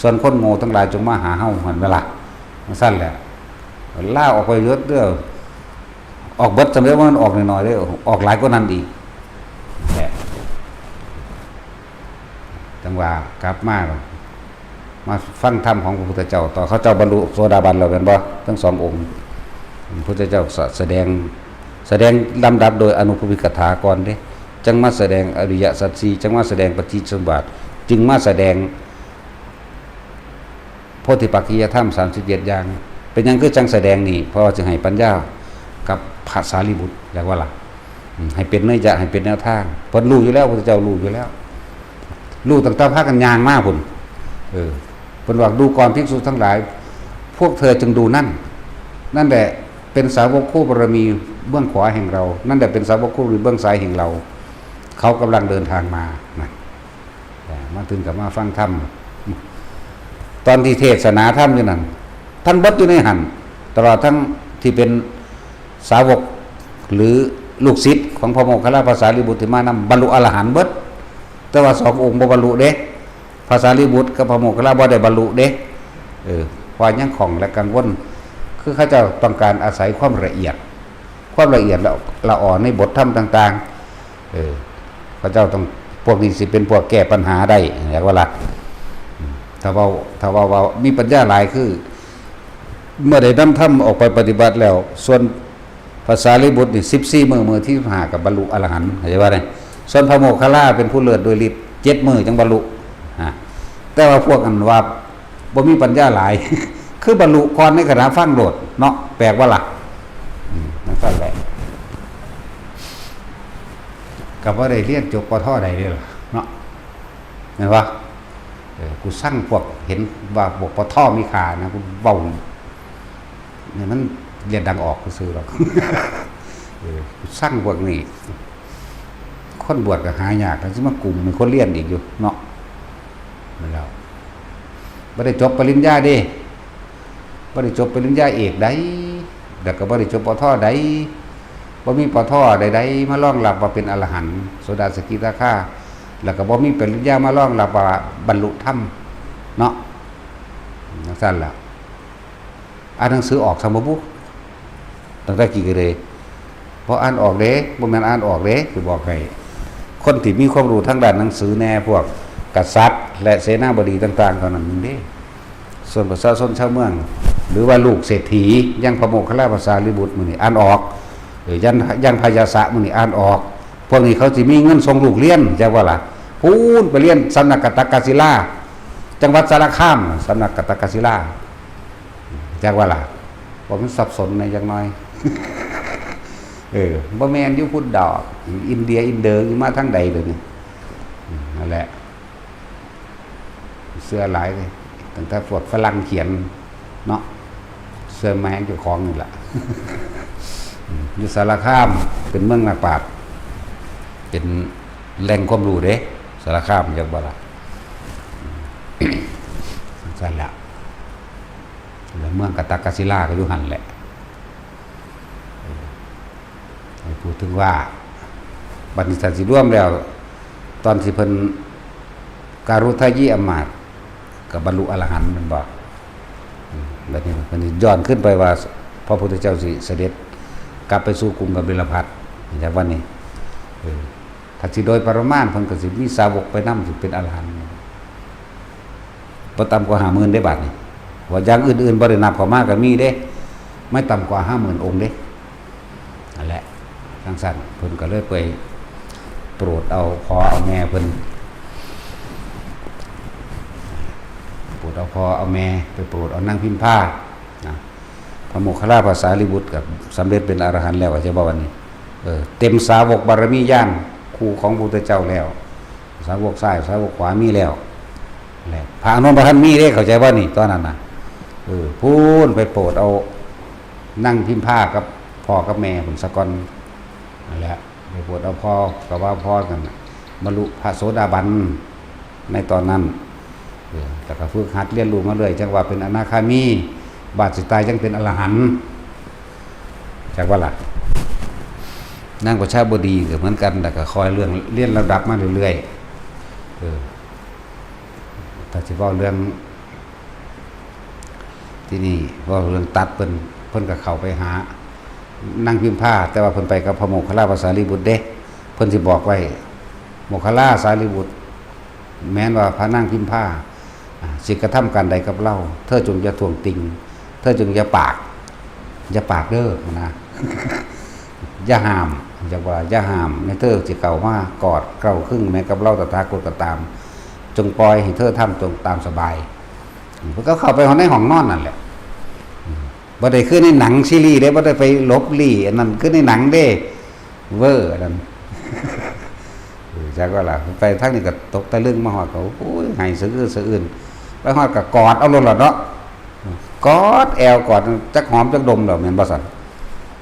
ส่วนคนโง่ทั้งหลายจงมาหาเฮา แม่นบ่ล่ะ จั่งซั่นแหละ ล่าออกไปเยอะเด้อ ออกเบิด สำเร็จว่ามันออกน้อยๆเด้อ ออกหลายกว่านั้นอีก แหละ จั่งว่ากลับมา มาฟังธรรมของพระพุทธเจ้า ตอนเขาเจ้าบรรลุโสดาบันแล้วแม่นบ่ ทั้งสององค์ พระพุทธเจ้าสะ แสดง แสดงลำดับโดยอนุปปิกถาก่อนเด้ จั่งมาแสดงอริยสัจสี่ จั่งมาแสดงปฏิจจสมุปบาท จึงมาแสดง โพธิปักขิยธรรม สามสิบเจ็ดอย่าง เป็นหยังคือจั่งแสดงนี่ เพราะว่าจะให้ปัญญากับพระสารีบุตร อยากว่าล่ะ อืม ให้เป็นนัยยะ ให้เป็นแนวทาง เพิ่นรู้อยู่แล้ว พระพุทธเจ้ารู้อยู่แล้ว รู้ตั้งแต่พากันย่างมาพุ้น เออ เพิ่นว่า ดูก่อนภิกษุทั้งหลาย พวกเธอจงดูนั่น นั่นแหละเป็นสาวกคู่บารมีเบื้องขวาแห่งเรา นั่นแหละเป็นสาวกคู่บารมีเบื้องซ้ายแห่งเรา เขากำลังเดินทางมานะ แต่มาถึงกับมาฟังธรรม ตอนที่เทศนาธรรมอยู่นั่น ท่านเบิดอยู่ในหัน ตลอดทั้งที่เป็นสาวกหรือลูกศิษย์ของพระโมคคัลลาภาษาลีบุตรที่มานำบรรลุอรหันต์เบิด แต่ว่าสององค์บ่บรรลุเด้ ภาษาลีบุตรกับพระโมคคัลลาบ่ได้บรรลุเด้ เออ เพราะยังข้องและกังวล คือเขาเจ้าต้องการอาศัยความละเอียด ความละเอียดละละอ่อนในบทธรรมต่างๆ เออ เขาเจ้าต้อง พวกนี้สิเป็นพวกแก้ปัญหาได้ อยากว่าละ ถ้าเว้า ถ้าเว้า ว่ามีปัญญาหลายคือ เมื่อได้นำธรรมออกไปปฏิบัติแล้ว ส่วนภาษาลีบุตรนี่สิบสี่มื้อ มื้อที่ห้าก็บรรลุอรหันต์ เข้าใจว่าไง ส่วนพระโมคคัลลาเป็นผู้เลิศด้วยฤทธิ์ เจ็ดมื้อจังบรรลุ อ่า แต่ว่าพวกอันว่าบ่มีปัญญาหลาย คือบรรลุก่อนในขณะฟังโลดเนาะ แปลกว่าล่ะ อืม นั่นก็แหละ ก็บ่ได้เรียนจบ ป.ท ใดเลยล่ะเนาะ แม่นบ่ เออ กูซังพวกเห็นว่าพวก ป.ท มีค่านะ กูเว้า เนี่ยมันเรียนดังออกซื่อๆหรอก เออ กูซังพวกนี้ คนบวชก็หายาก แล้วสิมากุมให้คนเรียนอีกอยู่เนาะ นั่นแหล้ว บ่ได้จบปริญญาเด้ บ่ได้จบปริญญาเอกใด แล้วก็บ่ได้จบ ป.ท ใด บ่มี ป.ท ใดๆ มารองรับว่าเป็นอรหันต์ โสดา สกิทาคา แล้วก็บ่มีปริญญามารองรับว่าบรรลุธรรม เนาะ จั่งซั้นล่ะ อ่านหนังสือออกซะบ่บุ ตั้งแต่กี้ก็เลย บ่อ่านออกเด้ บ่แม่นอ่านออกเด้ สิบอกให้ คนที่มีความรู้ทางด้านหนังสือแน่ พวกกษัตริย์และเสนาบดีต่างๆ เท่านั้นเด้ ส่วนประชาชนชาวเมือง หรือว่าลูกเศรษฐี อย่างพระโมคคัลลาภาษาลีบุตรมื้อนี้อ่านออก เออ อย่าง อย่างพยาสะมื้อนี้อ่านออก พวกนี้เขาสิมีเงินส่งลูกเรียน จักว่าล่ะ พู้นไปเรียนสำนักกะตะกะศิลา จังหวัดสารคาม สำนักกะตะกะศิลา จักว่าล่ะ เพราะมันสับสนในจักหน่อย เออ บ่แม่นอยู่พุ้นดอก อินเดียอินเดียอยู่มาทางใดเดี๋ยวนี้ อืม นั่นแหละ เชื่อหลายเลย ตั้งแต่พวกฝรั่งเขียนเนาะ เชื่อแม่งเจ้าของนี่แหละ อืม อยู่สารคาม เป็นเมืองนักปราชญ์ เป็นแหล่งความรู้เด้ สารคาม จักบ่ล่ะ อืม จั่งซั้นแหละ แล้วเมืองกะตะกะศิลาก็อยู่หั่นแหละ เออ ให้พูดถึงว่า บัดนี้ถ้าสิรวมแล้ว ตอนที่เพิ่น การุทายีอำมาตย์ ก็บรรลุอรหันต์แม่นบ่ อืม บัดนี้เพิ่นย้อนขึ้นไปว่า พระพุทธเจ้าสิเสด็จกลับไปสู่กรุงกบิลพัสดุ์ จากวันนี้ เออ ถ้าสิโดยประมาณ เพิ่นก็สิมีสาวกไปนำ สิเป็นอรหันต์ บ่ต่ำกว่าห้าหมื่นเด้ บาดนี้ ว่าอย่างอื่นๆ บ่ได้นับเข้ามาก็มีเด้ ไม่ต่ำกว่าห้าหมื่นองค์เด้ นั่นแหละ จั่งซั้น เพิ่นก็เลยไปโปรดเอาพ่อเอาแม่เพิ่น โปรดเอาพ่อเอาแม่ ไปโปรดเอานางพิมพา นะ พระโมคคัลลาภาษาลีบุตรก็สำเร็จเป็นอรหันต์แล้ว เข้าใจบ่ วันนี้ เออ เต็มสาวกบารมีญาณคู่ของพระพุทธเจ้าแล้ว สาวกซ้าย สาวกขวามีแล้ว และพระอานนท์บ่ทันมีเด้ เข้าใจบ่นี่ ตอนนั้นน่ะ เออ พู้นไปโปรดเอานางพิมพากับพ่อกับแม่พุ้นซะก่อน นั่นแหละ ไปโปรดเอาพ่อ ก็ว่าพ่อนั่นน่ะ บรรลุพระโสดาบันในตอนนั้น เออ แล้วก็ฝึกหัดเรียนรู้มาเรื่อย จั่งว่าเป็นอนาคามี บาดสิตายจั่งเป็นอรหันต์ จักว่าล่ะ นางประชาบดีก็เหมือนกัน แล้วก็คอยเรื่องเรียนระดับมาเรื่อยๆ เออ ถ้าสิเว้าเรื่อง ที่นี่เว้าเรื่องตัดเพิ่น เพิ่นก็เข้าไปหานางพิมพา แต่ว่าเพิ่นไปกับพระโมคคัลลาภาษาลีบุตรเด้ เพิ่นสิบอกไว้ โมคคัลลาสารีบุตร แม้นว่าพระนางพิมพา อ่า สิกระทำการใดกับเรา เธอจงอย่าท้วงติง เธอจงอย่าปาก อย่าปากเด้อนะ อย่าห้าม จักว่าอย่าห้าม แม้เธอสิเข้ามากอดเกล้าคลึงแม้กับเราตถาคตก็ตาม จงปล่อยให้เธอทำจงตามสบาย เพิ่นก็เข้าไปในห้องนอนนั่นแหละ บ่ได้คือในหนังซีรีส์เด้ บ่ได้ไปหลบลี้ อันนั้นคือในหนังเด้ เวอร์อันนั้น เออ จักว่าล่ะ ไปทางนี้ก็ตกตะลึง มาฮอดก็ โอ้ย ไห้สะอื้นสะอื้น ไปฮอดก็กอดเอาโลดล่ะเนาะ กอดแอวกอด จักหอมจักดมดอก แม่นบ่ซั่น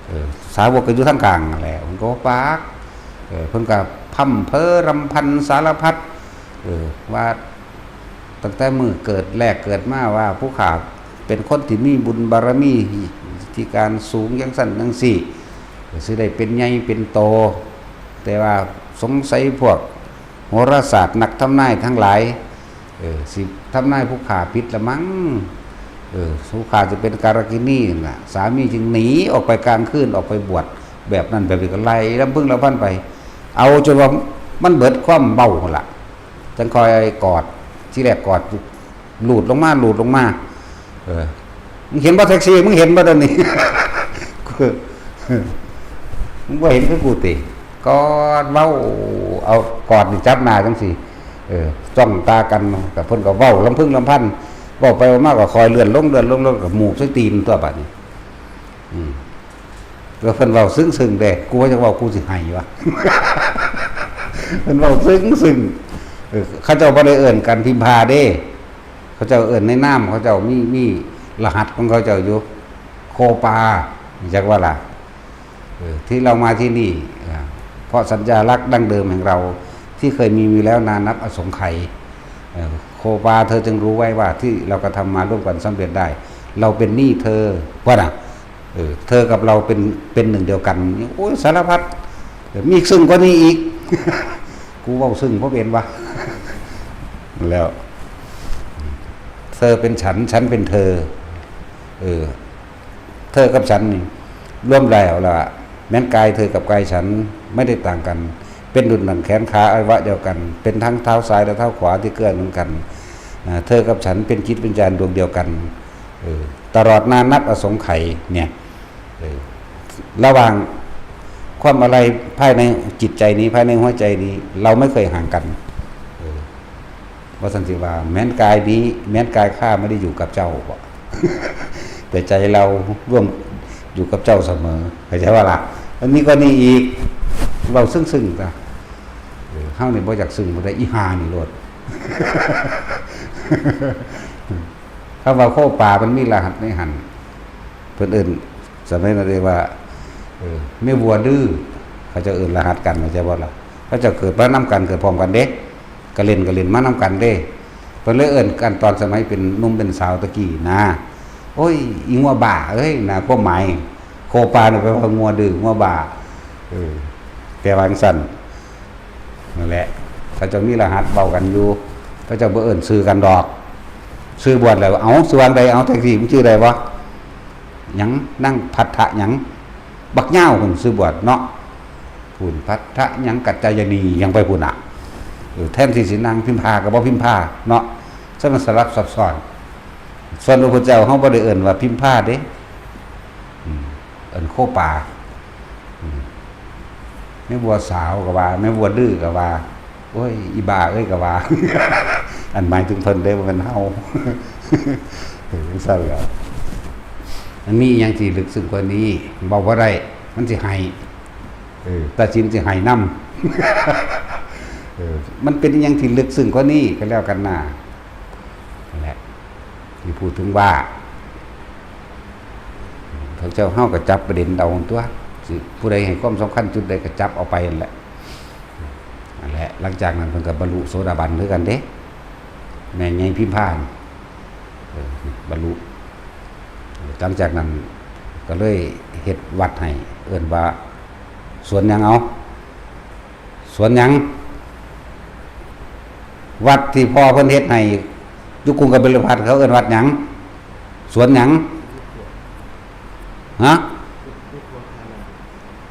เออ สาวกก็อยู่ทางกลางนั่นแหละ เพิ่นก็บ่ปาก เออ เพิ่นก็พร่ำเพ้อรำพันสารพัด เออ ว่าตั้งแต่มื้อเกิดแรกเกิดมาว่าผู้ข้าเป็นคนที่มีบุญบารมีที่การสูงจั่งซั่นจั่งซี้ ก็สิได้เป็นใหญ่เป็นโต แต่ว่าสงสัยพวกโหราศาสตร์นักทำนายทั้งหลาย เออ สิทำนายผู้ข้าผิดละมั้ง เออ ผู้ข้าจะเป็นการกินีนั่นน่ะ สามีจึงหนีออกไปกลางคืน ออกไปบวชแบบนั้นแบบนี้ ก็ไล่ลำพึงลำพันไป เอาจนว่ามันเบิดความเว้าหั่นล่ะ จั่งค่อยกอด ทีแรกกอด ลูดลงมา ลูดลงมา เออ มึงเห็นบ่แท็กซี่ มึงเห็นบ่ตอนนี้ มึงบ่เห็นคือกูติ กอดเว้า เอากอดนี่จับหน้าจั่งซี้ เออ จ้องตากัน กับเพิ่นก็เว้าลำพึงลำพัน เว้าไปเว้ามาก็ค่อยเลื่อนลง เลื่อนลง แล้วก็หมูบใส่ตีนตัวบัดนี้ อืม แล้วเพิ่นเว้าซึ้งๆเด้ กูว่าจักเว้ากูสิไห้วะ เพิ่นเว้าซึ้งๆ เออ เขาเจ้าบ่ได้เอิ้นกันพิมพาเด้ เขาเจ้าเอิ้นในนาม เขาเจ้ามี มีรหัสของเขาเจ้าอยู่ โคปา จักว่าล่ะ เออ ที่เรามาที่นี่ อ่า เพราะสัญญาลักษณ์ดั้งเดิมแห่งเราที่เคยมีมีแล้วนานนับอสงไขย เออ โคปา เธอจงรู้ไว้ว่าที่เรากระทำมาร่วมกันสำเร็จได้ เราเป็นหนี้เธอ ว่าน่ะ เออ เธอกับเราเป็น เป็นหนึ่งเดียวกัน โอ้ย สารพัด เออ มีซึ้งกว่านี้อีก กูเว้าซึ้งบ่เป็นวะ แล้ว เธอเป็นฉัน ฉันเป็นเธอ เออ เธอกับฉันนี่รวมแล้วละ แม้นกายเธอกับกายฉันไม่ได้ต่างกัน เป็นดุจดั่งแขนขาอวัยวะเดียวกัน เป็นทั้งเท้าซ้ายและเท้าขวาที่เกื้อหนุนกัน อ่า เธอกับฉันเป็นจิตวิญญาณดวงเดียวกัน เออ ตลอดนานนับอสงไขยเนี่ย เออ ระหว่างความอะไรภายในจิตใจนี้ ภายในหัวใจนี้ เราไม่เคยห่างกัน เออ ว่าซั่นสิว่า แม้นกายนี้ แม้นกายข้าไม่ได้อยู่กับเจ้าบ่ แต่ใจเราร่วมอยู่กับเจ้าเสมอ เข้าใจว่าล่ะ อันนี้ก็นี่อีก เว้าซึ้งๆ จ้ะ เออ เฮานี่บ่อยากซึ้งบ่ได้ อีห่านี่โลด คำว่าโคปามันมีรหัสในหั่น เพิ่นเอิ้น สมัยนั้นเรียกว่า เออ แม่วัวดื้อ เขาเจ้าเอิ้นรหัสกัน เข้าใจบ่ล่ะ เขาเจ้าเกิดมานำกัน เกิดพร้อมกันเด้ ก็เล่น ก็เล่นมานำกันเด้ เพิ่นเลยเอิ้นกันตอนสมัยเป็นหนุ่มเป็นสาวตะกี้นะ โอ้ย อีงัวบ้าเอ้ยนะ ความหมาย โคปานี่แปลว่างัวดื้อ งัวบ้า เออ แปลว่าจั่งซั่น นั่นแหละ เขาเจ้ามีรหัสเว้ากันอยู่ เขาเจ้าบ่เอิ้นชื่อกันดอก ชื่อบวชแล้ว เอ้า ชื่อว่าใด เอ้า แท็กซี่ มึงชื่อใดวะ หยัง นางพัทธะหยัง บักยาวพุ้นชื่อบวชเนาะ พุ้น พัทธะหยัง กัจจายนี หยังไปพุ้นน่ะ เออ แทนที่สินางพิมพาก็บ่พิมพาเนาะ ซะมันสลับซับซ้อน ส่วนพระพุทธเจ้าเฮาบ่ได้เอิ้นว่าพิมพาเด้ อืม เอิ้นโคปา อืม แม่วัวสาวก็ว่า แม่วัวดื้อก็ว่า โอ้ย อีบ้าเอ้ยก็ว่า อันหมายถึงเพิ่นเด้ บ่แม่นเฮา เออ จั่งซั่นแหละ มันมีอีหยังที่ลึกซึ้งกว่านี้ เว้าบ่ได้ มันสิไห้ เออ ตาจินสิไห้นำ เออ มันเป็นอีหยังที่ลึกซึ้งกว่านี้ก็แล้วกันนะ นั่นแหละ ที่พูดถึงว่า พระเจ้าเฮาก็จับประเด็นเอาตัว สิผู้ใดให้ความสำคัญจุดใดก็จับเอาไปนั่นแหละ นั่นแหละ หลังจากนั้นเพิ่นก็บรรลุโสดาบันคือกันเด้ แม่ใหญ่พิมพานี่ เออ บรรลุ หลังจากนั้นก็เลยเฮ็ดวัดให้ เอิ้นว่าสวนหยังเอา สวนหยัง วัดที่พ่อเพิ่นเฮ็ดให้อยู่กรุงกบิลพัสดุ์ เขาเอิ้นวัดหยัง สวนหยัง ฮะ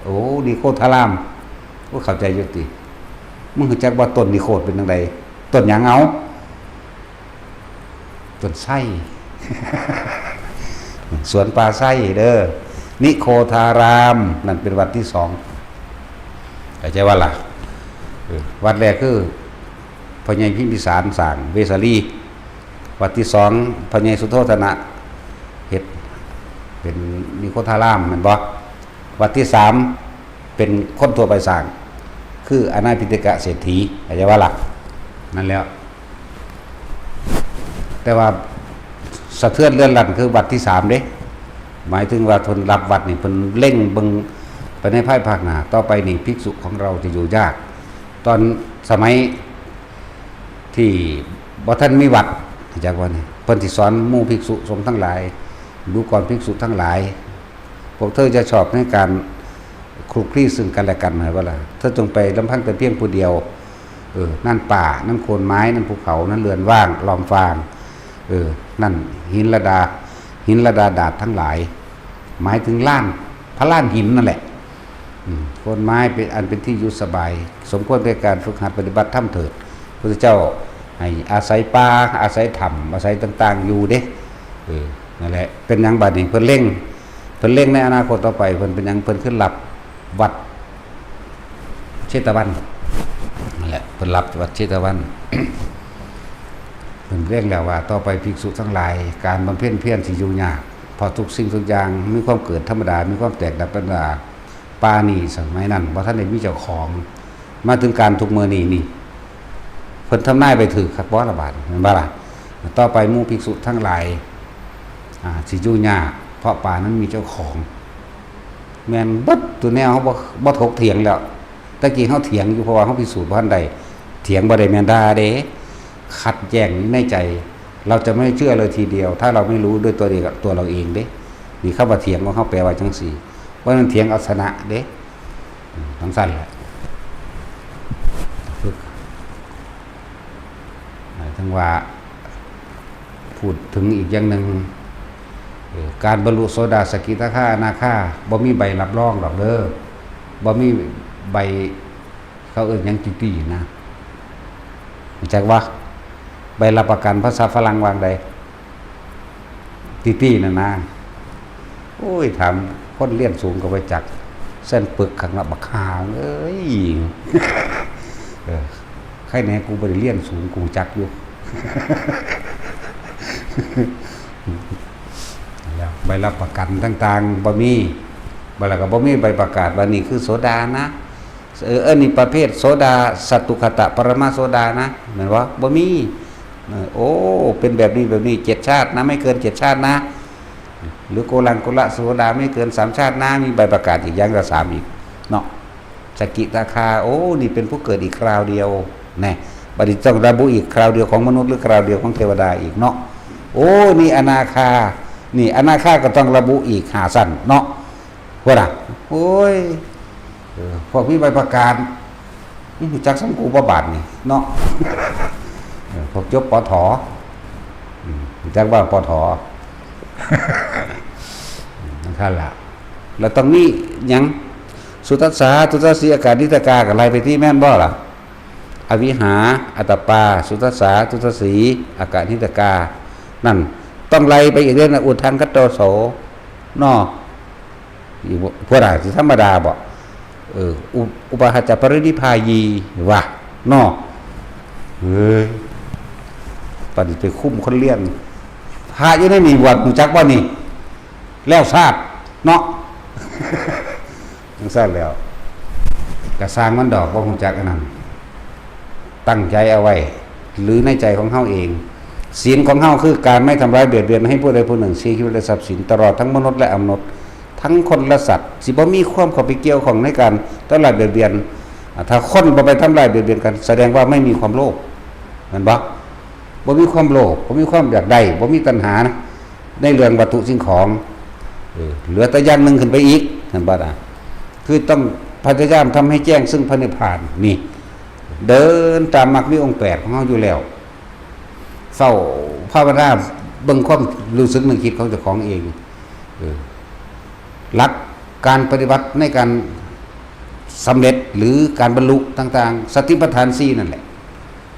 โอ้ นิโคธาราม โอ้ เข้าใจอยู่ติ มึงรู้จักว่าต้นนิโคธเป็นจั่งใด ต้นหยังเอา ต้นไทร สวนป่าไทรเด้อ นิโคธาราม นั่นเป็นวัดที่สอง เข้าใจว่าล่ะ เออ วัดแรกคือพ่อใหญ่พิมพิสารสร้างเวสาลี วัดที่สอง พ่อใหญ่สุโธธนะ เฮ็ดเป็นนิโคธาราม แม่นบ่ วัดที่สาม เป็นคนทั่วไปสร้าง คืออนาถปิณฑิกะเศรษฐี เข้าใจว่าล่ะ นั่นแหละ แต่ว่า สะเทือนเรือนรันคือวัดที่สามเด้ หมายถึงว่าเพิ่นรับวัดนี่ เพิ่นเล็งเบิ่งไปในภายภาคหน้า ต่อไปนี่ภิกษุของเราจะอยู่ยาก ตอนสมัยที่บ่ทันมีวัด จักว่านี่ เพิ่นสิสอนหมู่ภิกษุสงฆ์ทั้งหลาย ดูก่อนภิกษุทั้งหลาย พวกเธอจะชอบในการคลุกคลีซึ่งกันและกันไหมว่าล่ะ เธอจงไปลำพังแต่เพียงผู้เดียว เออ นั่นป่า นั่นโคนไม้ นั่นภูเขา นั่นเรือนว่าง ล้อมฟาง เออ นั่นหินระดา หินระดาดาษทั้งหลาย หมายถึงลาน พระลานหินนั่นแหละ อืม โคนไม้เป็นอันเป็นที่อยู่สบาย สมควรแก่การฝึกหัดปฏิบัติธรรมเถิด พระพุทธเจ้าให้อาศัยป่า อาศัยถ้ำ อาศัยต่างๆ อยู่เด้ เออ นั่นแหละ เป็นหยังบัดนี้ เพิ่นเล็ง เพิ่นเล็งในอนาคตต่อไป เพิ่นเป็นหยัง เพิ่นขึ้นรับวัดเชตวัน นั่นแหละ เพิ่นรับวัดเชตวัน เพิ่นเล็งแล้วว่าต่อไปภิกษุทั้งหลาย การบำเพ็ญเพียรสิอยู่ยาก เพราะทุกสิ่งทุกอย่างมีความเกิดธรรมดา มีความแตกดับเป็นธรรมดา ป่านี่สมัยนั้นบ่ทันได้มีเจ้าของ มาถึงการทุกมื้อนี้นี่ เพิ่นทำนายไปถืกคักบ่ละบาด แม่นบ่ล่ะ ต่อไปหมู่ภิกษุทั้งหลาย อ่า สิอยู่ยาก เพราะป่านั้นมีเจ้าของ แม่นเบิดตัวแนว เฮาบ่ บ่ถกเถียงแล้ว ตะกี้เฮาเถียงอยู่ เพราะว่าเฮาพิสูจน์บ่ทันได้ เถียงบ่ได้แม่นด่าเด้ ขัดแย้งในใจ เราจะไม่เชื่อเลยทีเดียว ถ้าเราไม่รู้ด้วยตัวเอง ตัวเราเองเด้ นี่คำว่าเถียงของเฮาแปลว่าจังซี่ บ่แม่นเถียงเอาชนะเด้ อืม จังซั่นแหละ หมายถึงว่า พูดถึงอีกอย่างหนึ่ง เอ่อ การบรรลุโสดา สกิทาคา อนาคา บ่มีใบรับรองดอกเด้อ บ่มีใบ เขาเอิ้นหยัง ติตินะ รู้จักบ่ ใบรับประกัน ภาษาฝรั่งว่าจั่งใด ติตินั่นนะ โอ้ย ถามคนเรียนสูงก็บ่จัก เส้นปึกข้างละบักห่าเอ้ย เออ ใครแน่กูบ่ได้เรียนสูง กูจักอยู่ แล้วใบรับประกันต่างๆ บ่มี บ่แล้วก็บ่มีใบประกาศว่านี่คือโสดานะ เออ อันนี้ประเภทโสดา สัตตุคตะปรมาโสดานะ แม่นบ่ บ่มี เออ โอ้ เป็นแบบนี้แบบนี้ เจ็ดชาตินะ ไม่เกินเจ็ดชาตินะ หรือโกลังกุละโสดา ไม่เกินสามชาตินะ มีใบประกาศอีกอย่างละสามอีกเนาะ สกิทาคา โอ้ นี่เป็นผู้เกิดอีกคราวเดียว แน่ บัดนี้ต้องระบุอีกคราวเดียวของมนุษย์หรือคราวเดียวของเทวดาอีกเนาะ โอ้ นี่อนาคา นี่อนาคาก็ต้องระบุอีกห้าชั้นเนาะ พุ้นน่ะ โอ้ย เออ พวกมีใบประกาศ อืม รู้จักส่ำกูบ่บาดนี่เนาะ เออ พวกจบ ปถ อืม รู้จักว่า ปถ นั่นคันล่ะ แล้วต้องมีหยัง สุทัสสา ทุตสี อากานิทกา ก็ไล่ไปติ แม่นบ่ล่ะ อวิหา อัตตปา สุทัสสา ทุตสี อากานิทกา นั่น ต้องไล่ไปอีกเด้อนะ อุทธังคโตโส เนาะ อยู่บ่ พุ้นน่ะ สิธรรมดาบ่ เออ อุ อุปาหะจะปรินิพพายี ว่า เนาะ เฮ้ย ปานนี้ไปคุมคนเรียน พระอยู่ในนี่ บวชรู้จักบ่นี่ แล้วทราบ เนาะ จังซั่นแล้ว ก็ซ่างมันดอก บ่รู้จักอันนั้น ตั้งใจเอาไว้ หรือในใจของเฮาเอง ศีลของเฮาคือการไม่ทำร้ายเบียดเบียนให้ผู้ใดผู้หนึ่งเสียชีวิตและทรัพย์สิน ตลอดทั้งมนุษย์และอมนุษย์ ทั้งคนและสัตว์ สิบ่มีความเข้าไปเกี่ยวข้องในการทำร้ายเบียดเบียน อ่า ถ้าคนบ่ไปทำร้ายเบียดเบียนกัน แสดงว่าไม่มีความโลภ แม่นบ่ บ่มีความโลภ บ่มีความอยากได้ บ่มีตัณหานะ ในเรื่องวัตถุสิ่งของ เออ เหลือแต่อย่างหนึ่งขึ้นไปอีก แม่นบ่ล่ะ คือต้องพยายามทำให้แจ้งซึ่งพระนิพพาน นี่ เดินตามมรรคมีองค์แปดของเฮาอยู่แล้ว เฝ้าภาวนาเบิ่งความรู้สึกนึกคิดของเจ้าของเอง เออ หลักการปฏิบัติในการสำเร็จหรือการบรรลุต่างๆ สติปัฏฐานสี่นั่นแหละ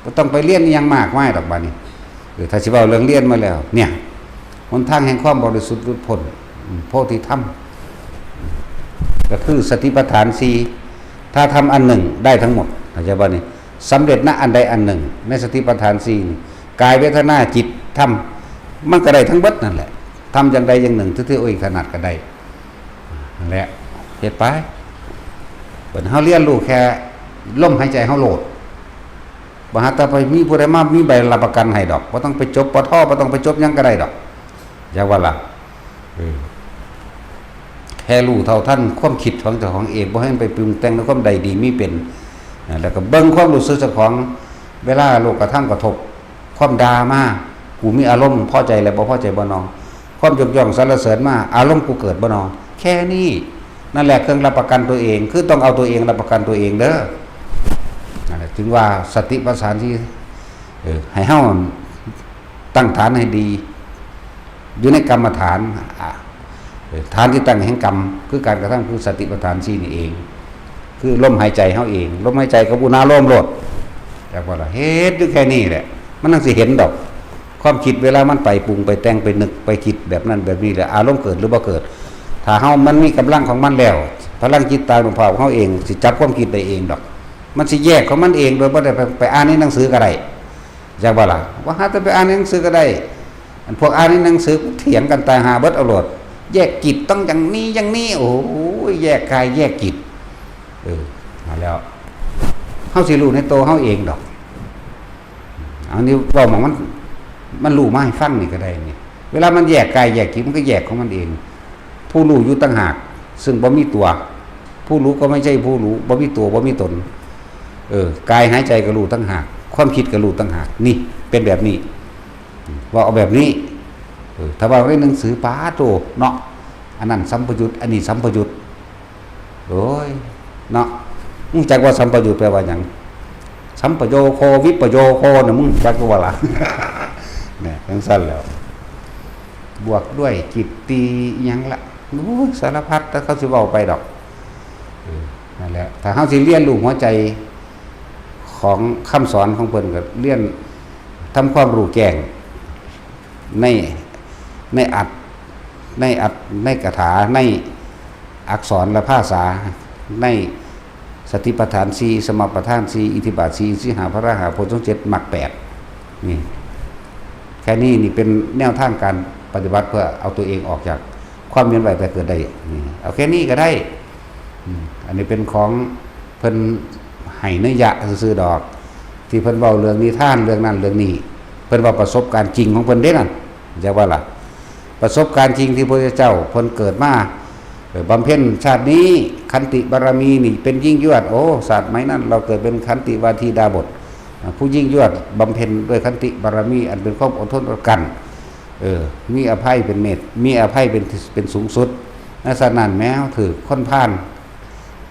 บ่ต้องไปเรียนอิหยังมากมายดอกบาดนี้ เออ ถ้าสิเว้าเรื่องเรียนมาแล้ว เนี่ย หนทางแห่งความบริสุทธิ์หลุดพ้น อืม โพธิธรรม ก็คือสติปัฏฐานสี่ ถ้าทำอันหนึ่งได้ทั้งหมด เข้าใจบ่นี่ สำเร็จณอันใดอันหนึ่ง ในสติปัฏฐานสี่นี่ กายเวทนาจิตธรรม มันก็ได้ทั้งเบิดนั่นแหละ ทำอย่างใดอย่างหนึ่งที่ตัวเองถนัดก็ได้ นั่นแหละ เฮ็ดไป บัดเฮาเรียนรู้แค่ลมหายใจเฮาโลด บ่หาแต่ไปมีผู้ใดมามีใบรับประกันให้ดอก บ่ต้องไปจบ ป.ท บ่ต้องไปจบหยังก็ได้ดอก จักว่าล่ะ เออ แค่รู้เท่าทันความคิดของเจ้าของเอง บ่ให้มันไปปรุงแต่งในความใดดีมีเป็น นะ แล้วก็เบิ่งความรู้สึกเจ้าของ เวลาโลกธรรมกระทบ ความด่ามา กูมีอารมณ์พอใจและบ่พอใจบ่นอ ความยกย่องสรรเสริญมา อารมณ์กูเกิดบ่นอ แค่นี้ นั่นแหละเครื่องรับประกันตัวเอง คือต้องเอาตัวเองรับประกันตัวเองเด้อ นั่นแหละ จึงว่าสติปัฏฐานที่ เออ ให้เฮาตั้งฐานให้ดี อยู่ในกรรมฐาน อ่ะ เออ ฐานที่ตั้งแห่งกรรม คือการกระทำ คือสติปัฏฐานสี่นี่เอง คือลมหายใจเฮาเอง ลมหายใจกับอุณาโลมโลด แต่พอละเฮ็ดอยู่แค่นี้แหละ มันจั่งสิเห็นดอก ความคิดเวลามันไปปรุงไปแต่งไปนึกไปคิดแบบนั้นแบบนี้แหละ อารมณ์เกิดหรือบ่เกิด ถ้าเฮามันมีกำลังของมันแล้ว พลังจิตตานุภาพของเฮาเอง สิจับความคิดได้เองดอก มันสิแยกของมันเอง โดยบ่ได้ไป ไปอ่านในหนังสือก็ได้ จักว่าล่ะ ว่าหาแต่ไปอ่านในหนังสือก็ได้ อันพวกอ่านในหนังสือเถียงกันตายห่าเบิดเอาโลด แยกจิตต้องอย่างนี้อย่างนี้ โอ้ย แยกกายแยกจิต เออ มาแล้ว เฮาสิรู้ในตัวเฮาเองดอก อันนี้เว้าหม่องมัน มันรู้มาให้ฟังนี่ก็ได้นี่ เวลามันแยกกายแยกจิต มันก็แยกของมันเอง ผู้รู้อยู่ต่างหาก ซึ่งบ่มีตัว ผู้รู้ก็ไม่ใช่ผู้รู้ บ่มีตัว บ่มีตน เออ กายหายใจก็รู้ต่างหาก ความคิดก็รู้ต่างหาก นี่ เป็นแบบนี้ ว่าเอาแบบนี้ เออ ถ้าว่าในหนังสือ ปาโต เนาะ อันนั้นสัมปยุต อันนี้สัมปยุต โอ้ย เนาะ มึงจักว่าสัมปยุตแปลว่าหยัง สัมปโยโควิปโยโคน่ะ มึงจักว่าล่ะ เนี่ย จั่งซั่นแล้ว บวกด้วยจิตตีอิหยังละ โอ้ย สารพัด แต่เขาสิเว้าไปดอก เออ นั่นแหละ ถ้าเฮาสิเรียนรู้หัวใจของคำสอนของเพิ่น ก็เรียนทำความรู้แจ้ง ใน ในอัตถ์ ในอัตถ์ ในคาถา ในอักษรและภาษา ในสติปัฏฐานสี่ สมาปัฏฐานสี่ อิทธิบาทสี่ อินทรีย์ห้า พละห้า โพชฌงค์เจ็ด มรรคแปด นี่ แค่นี้นี่เป็นแนวทางการปฏิบัติเพื่อเอาตัวเองออกจากความเวียนว่ายตายเกิดได้ นี่ เอาแค่นี้ก็ได้ อืม อันนี้เป็นของเพิ่นให้นัยยะซื่อๆดอก ที่เพิ่นเว้าเรื่องนิทานเรื่องนั้นเรื่องนี้ เพิ่นเว้าประสบการณ์จริงของเพิ่นเด้นั่น จักว่าล่ะ ประสบการณ์จริงที่พระพุทธเจ้าเพิ่นเกิดมา เออ บำเพ็ญชาตินี้ขันติบารมีนี่เป็นยิ่งยวด โอ้ ชาติไหมนั้นเราเกิดเป็นขันติวาทีดาบส อ่ะ ผู้ยิ่งยวดบำเพ็ญด้วยขันติบารมีอันเป็นความอดทนอดกลั้น เออ มีอภัยเป็นเมต มีอภัยเป็น เป็นสูงสุด ในชาตินั้นแม้ถืกคนพาล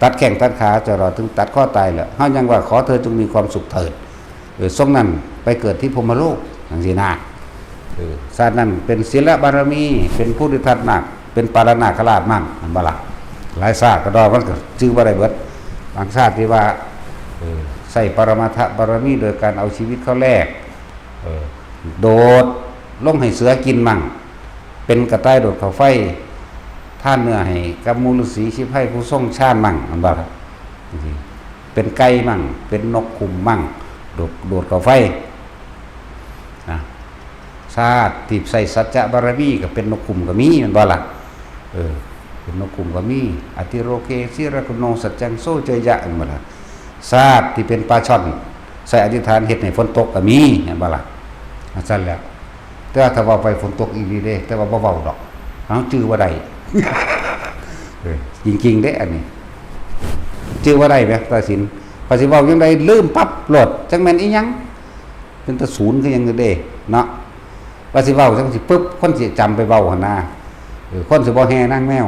ตัดแข้งตัดขา จนถึงตัดคอตายแล้ว เฮายังว่า "ขอเธอจงมีความสุขเถิด" เออ ทรงนั้นไปเกิดที่พรหมโลก จั่งซี้นะ เออ ชาตินั้นเป็นศีลบารมี เป็นโพธิทัตนาค เป็นปาลนาคราชมั่ง แม่นบ่ล่ะ หลายชาติก็ดอกมันก็ชื่อบ่ได้เบิด บางชาติที่ว่า เออ ใช้ปรมัตถบารมีโดยการเอาชีวิตเขาแลก เออ โดดลงให้เสือกินมั่ง เป็นกระต่ายโดดเข้าไฟ ทานเนื้อให้กับหมู่ฤๅษีชีพไพรผู้ทรงฌานมั่ง แม่นบ่ล่ะ เป็นไก่มั่ง เป็นนกขุ่มมั่ง โดด โดดเข้าไฟ นะ ชาติที่ใช้สัจจะบารมีก็เป็นนกขุ่มก็มี แม่นบ่ล่ะ เออ เป็นนกขุ่มก็มี อติโรเคสิรกุโนสัจจังโสเจยะ แม่นบ่ล่ะ ชาติที่เป็นปลาช่อน ใช้อธิษฐานเฮ็ดให้ฝนตกก็มี แม่นบ่ล่ะ จั่งซั่นแหละ แต่ว่าถ้าเว้าไปฝนตกอีหลีเด้ แต่ว่าบ่เว้าดอก เฮาจื่อบ่ได้ เออ จริงๆเด้ อันนี้ จื่อบ่ได้แหม ตาสิน ข้อยสิเว้าจั่งใดลืมปั๊บโลด จักแม่นอีหยัง เป็นตาศูนย์คือหยังเด้ เนาะ ว่าสิเว้าจั่งซี้ปึ๊บ คนสิจำไปเว้าหั่นนะ เออ คนสิบ่แห่นางแมว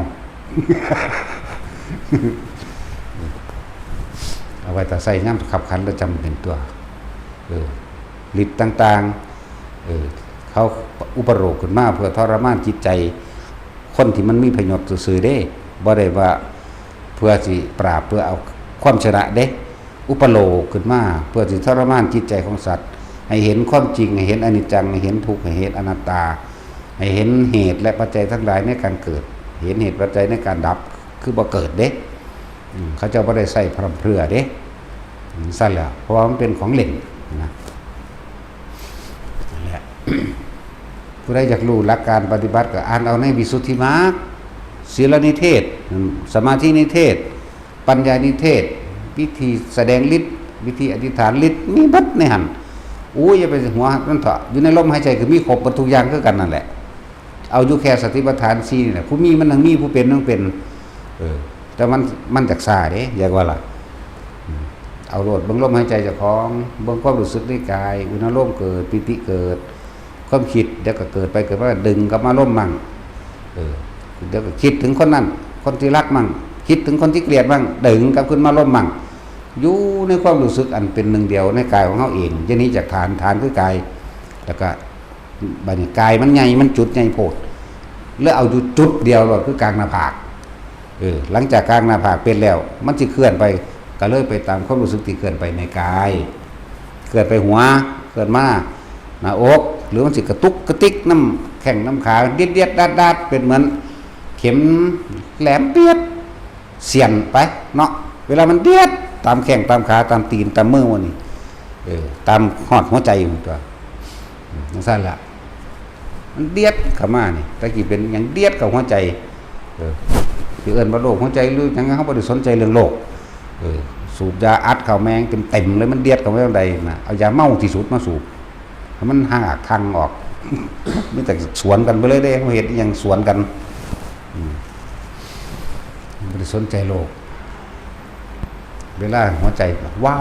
เอาไว้ถ้าใช้ยามคับขันแล้วจำเป็นตัว เออ ฤทธิ์ต่างๆ เออ เขาอุปโลกน์ขึ้นมาเพื่อทรมานจิตใจ คนที่มันมีพยศซื่อๆเด้ บ่ได้ว่าเพื่อสิปราบ เพื่อเอาความชนะเด้ อุปโลกน์ขึ้นมาเพื่อสิทรมานจิตใจของสัตว์ ให้เห็นความจริง ให้เห็นอนิจจัง ให้เห็นทุกข์ ให้เห็นอนัตตา ให้เห็นเหตุและปัจจัยทั้งหลายในการเกิด เห็นเหตุปัจจัยในการดับ คือบ่เกิดเด้ อืม เขาเจ้าบ่ได้ใช้พร่ำเพรื่อเด้ อืม ซั่นแหละ เพราะว่ามันเป็นของเล่นนะ นั่นแหละ ผู้ใดอยากรู้หลักการปฏิบัติก็อ่านเอาในวิสุทธิมรรค ศีลนิเทศ อืม สมาธินิเทศ ปัญญานิเทศ วิธีแสดงฤทธิ์ วิธีอธิษฐานฤทธิ์ มีเบิดในหั่น โอ้ย อย่าไปหัวมันเถาะ อยู่ในลมหายใจก็มีครบเบิดทุกอย่างคือกันนั่นแหละ เอาอยู่แค่สติปัฏฐานสี่นี่แหละ ผู้มีมันทั้งมี ผู้เป็นทั้งเป็น เออ แต่มัน มันจักซ่าเด้ อยากว่าล่ะ อืม เอาโลด เบิ่งลมหายใจเจ้าของ เบิ่งความรู้สึกในกาย อุณาโลมเกิด ปีติเกิด ความคิด เดี๋ยวก็เกิดไปเกิดมา ดึงกลับมาลมมั่ง เออ เดี๋ยวก็คิดถึงคนนั้น คนที่รักมั่ง คิดถึงคนที่เกลียดมั่ง ดึงกลับขึ้นมาลมมั่ง อยู่ในความรู้สึกอันเป็นหนึ่งเดียวในกายของเฮาเอง อย่าหนีจากฐาน ฐานคือกาย แล้วก็ บัดนี้กายมันใหญ่ มันจุดใหญ่โพด เลยเอาอยู่จุดเดียวโลด คือกลางหน้าผาก เออ หลังจากกลางหน้าผากเป็นแล้ว มันสิเคลื่อนไป ก็เลยไปตามความรู้สึกที่เคลื่อนไปในกาย เคลื่อนไปหัว เคลื่อนมาหน้าอก หรือมันสิกระตุกกระติกนำแข้งนำขา เดียดๆดาดๆ เป็นเหมือนเข็มแหลมเปียด เสี้ยนไปเนาะ เวลามันเดียดตามแข้งตามขา ตามตีนตามมือหมู่นี่ เออ ตามฮอดหัวใจหมู่ตั๊ว อืม จั่งซั้นล่ะ มันเดียดเข้ามานี่ แต่กี้เป็นหยังเดียดเข้าหัวใจ เออ สิเอิ้นว่าโรคหัวใจหรือหยัง เฮาบ่ได้สนใจเรื่องโรค เออ สูบยาอัดเข้าแม่งเต็มๆเลย มันเดียดเข้ามาจั่งใดน่ะ เอายาเมาที่สุดมาสูบ ให้มันหักทังออก มีแต่สวนกันไปเลยเด้ เฮาเฮ็ดอิหยังสวนกัน อืม บ่ได้สนใจโรค เวลาหัวใจว้า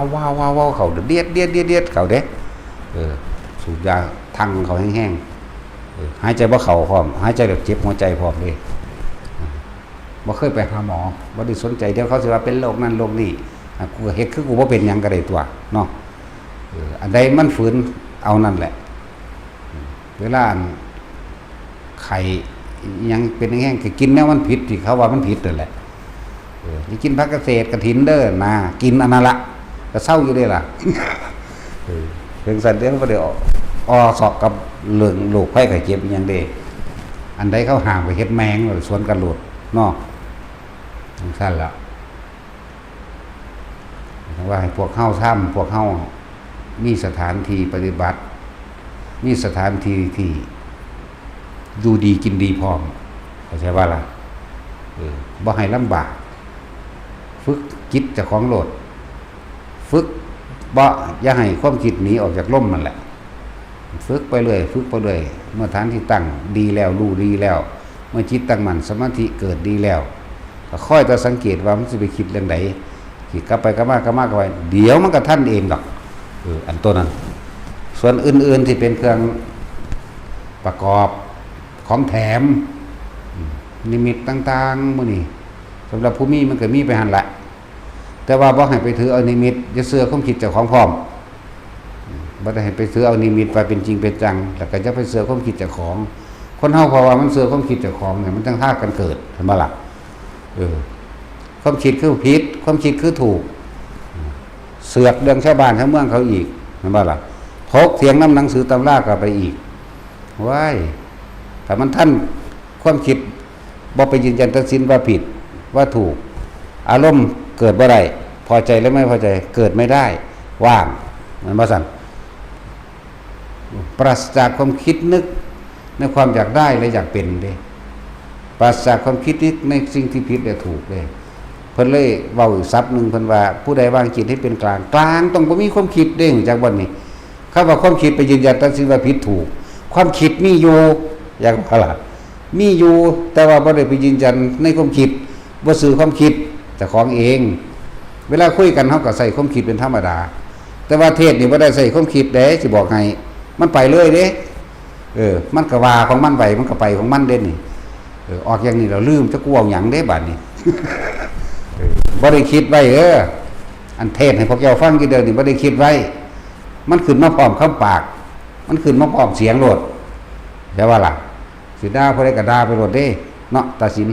วๆๆๆ เข้าเดียดๆๆๆ เข้าเด้ เออ สูบยาทังเข้าแฮงๆ เออ หายใจบ่เข้าพร้อม หายใจแบบเจ็บหัวใจพร้อมเด้ บ่เคยไปหาหมอ บ่ได้สนใจ เดี๋ยวเขาสิว่าเป็นโรคนั้นโรคนี้ อ่ะ กูก็เฮ็ดคือกูบ่เป็นหยังก็ได้ตั๊วเนาะ เออ อันใดมันฝืนเอานั่นแหละ เวลาอันไข้อิหยังเป็นแฮงๆ ก็กินแนวมันผิดที่เขาว่ามันผิดนั่นแหละ เออ สิกินผักกระเสดกระถินเด้อนะ กินอันนั้นละ ก็เซาอยู่เด้ล่ะ เออ เพียงซั่นเดียวบ่ได้ออก ออซอกกับเรื่องโรคภัยไข้เจ็บอิหยังเด้ อันใดเขาห้ามก็เฮ็ดแม่งเลย สวนกันโลดเนาะ จั่งซั้นล่ะ ว่าให้พวกเฮาทำ พวกเฮามีสถานที่ปฏิบัติ มีสถานที่ที่อยู่ดีกินดีพร้อม เข้าใจบ่ล่ะ เออ บ่ให้ลำบาก ฝึกจิตเจ้าของโลด ฝึกบ่ อย่าให้ความคิดหนีออกจากลมนั่นแหละ ฝึกไปเรื่อย ฝึกไปเรื่อย เมื่อฐานที่ตั้งดีแล้ว รู้ดีแล้ว เมื่อจิตตั้งมั่น สมาธิเกิดดีแล้ว ก็คอยแต่สังเกตว่ามันสิไปคิดเรื่องใด คิดกลับไปกลับมากลับมากลับไป เดี๋ยวมันก็ทันเองดอก เออ อันตัวนั้น ส่วนอื่นๆที่เป็นเครื่องประกอบของแถม อืม นิมิตต่างๆ มื้อนี้ สำหรับผู้มีมันก็มีไปหั่นละ แต่ว่าบ่ให้ไปถือเอานิมิต อย่าเชื่อความคิดเจ้าของพร้อม อืม บ่ได้ให้ไปถือเอานิมิตว่าเป็นจริงเป็นจัง แล้วก็อย่าไปเชื่อความคิดเจ้าของ คนเฮาเพราะว่ามันเชื่อความคิดเจ้าของเนี่ย มันจั่งพากันเกิด เห็นบ่ล่ะ เออ ความคิดคือผิด ความคิดคือถูก เสือกเรื่องชาวบ้านชาวเมืองเขาอีก เห็นบ่ล่ะ ถกเถียงนำหนังสือตำราเข้าไปอีก ว้าย ถ้ามันทันความคิด บ่ไปยืนยันตัดสินว่าผิด ว่าถูก อารมณ์เกิดบ่ได้ พอใจและไม่พอใจ เกิดไม่ได้ ว่าง แม่นบ่ซั่น ปราศจากความคิดนึกในความอยากได้และอยากเป็นเด้ ปราศจากความคิดนึกในสิ่งที่ผิดและถูกเด้ เพิ่นเลยเว้าอีกศัพท์หนึ่ง เพิ่นว่า ผู้ใดวางจิตให้เป็นกลาง กลางต้องบ่มีความคิดเด้ รู้จักบ่นี่ คำว่าความคิดไปยืนยันตัดสินว่าผิดถูก ความคิดมีอยู่ อยากว่าล่ะ มีอยู่ แต่ว่าบ่ได้ไปยืนยันในความคิด บ่ซื่อความคิดเจ้าของเอง เวลาคุยกันเฮาก็ใช้ความคิดเป็นธรรมดา แต่ว่าเทศน์นี่บ่ได้ใช้ความคิดเด้ สิบอกให้ มันไปเลยเด้ เออ มันก็ว่าของมันไป มันก็ไปของมันเด้นี่ เออ ออกอย่างนี้แล้วลืม จักกูเว้าหยังเด้บัดนี้ เออ บ่ได้คิดไว้ เออ อันเทศน์ให้พวกเจ้าฟังอยู่เดี๋ยวนี้บ่ได้คิดไว้ มันขึ้นมาพร้อมคำปาก มันขึ้นมาพร้อมเสียงโลด ใช่ว่าล่ะ สิด่าผู้ใดก็ด่าไปโลดเด้ เนาะ ตัดสิน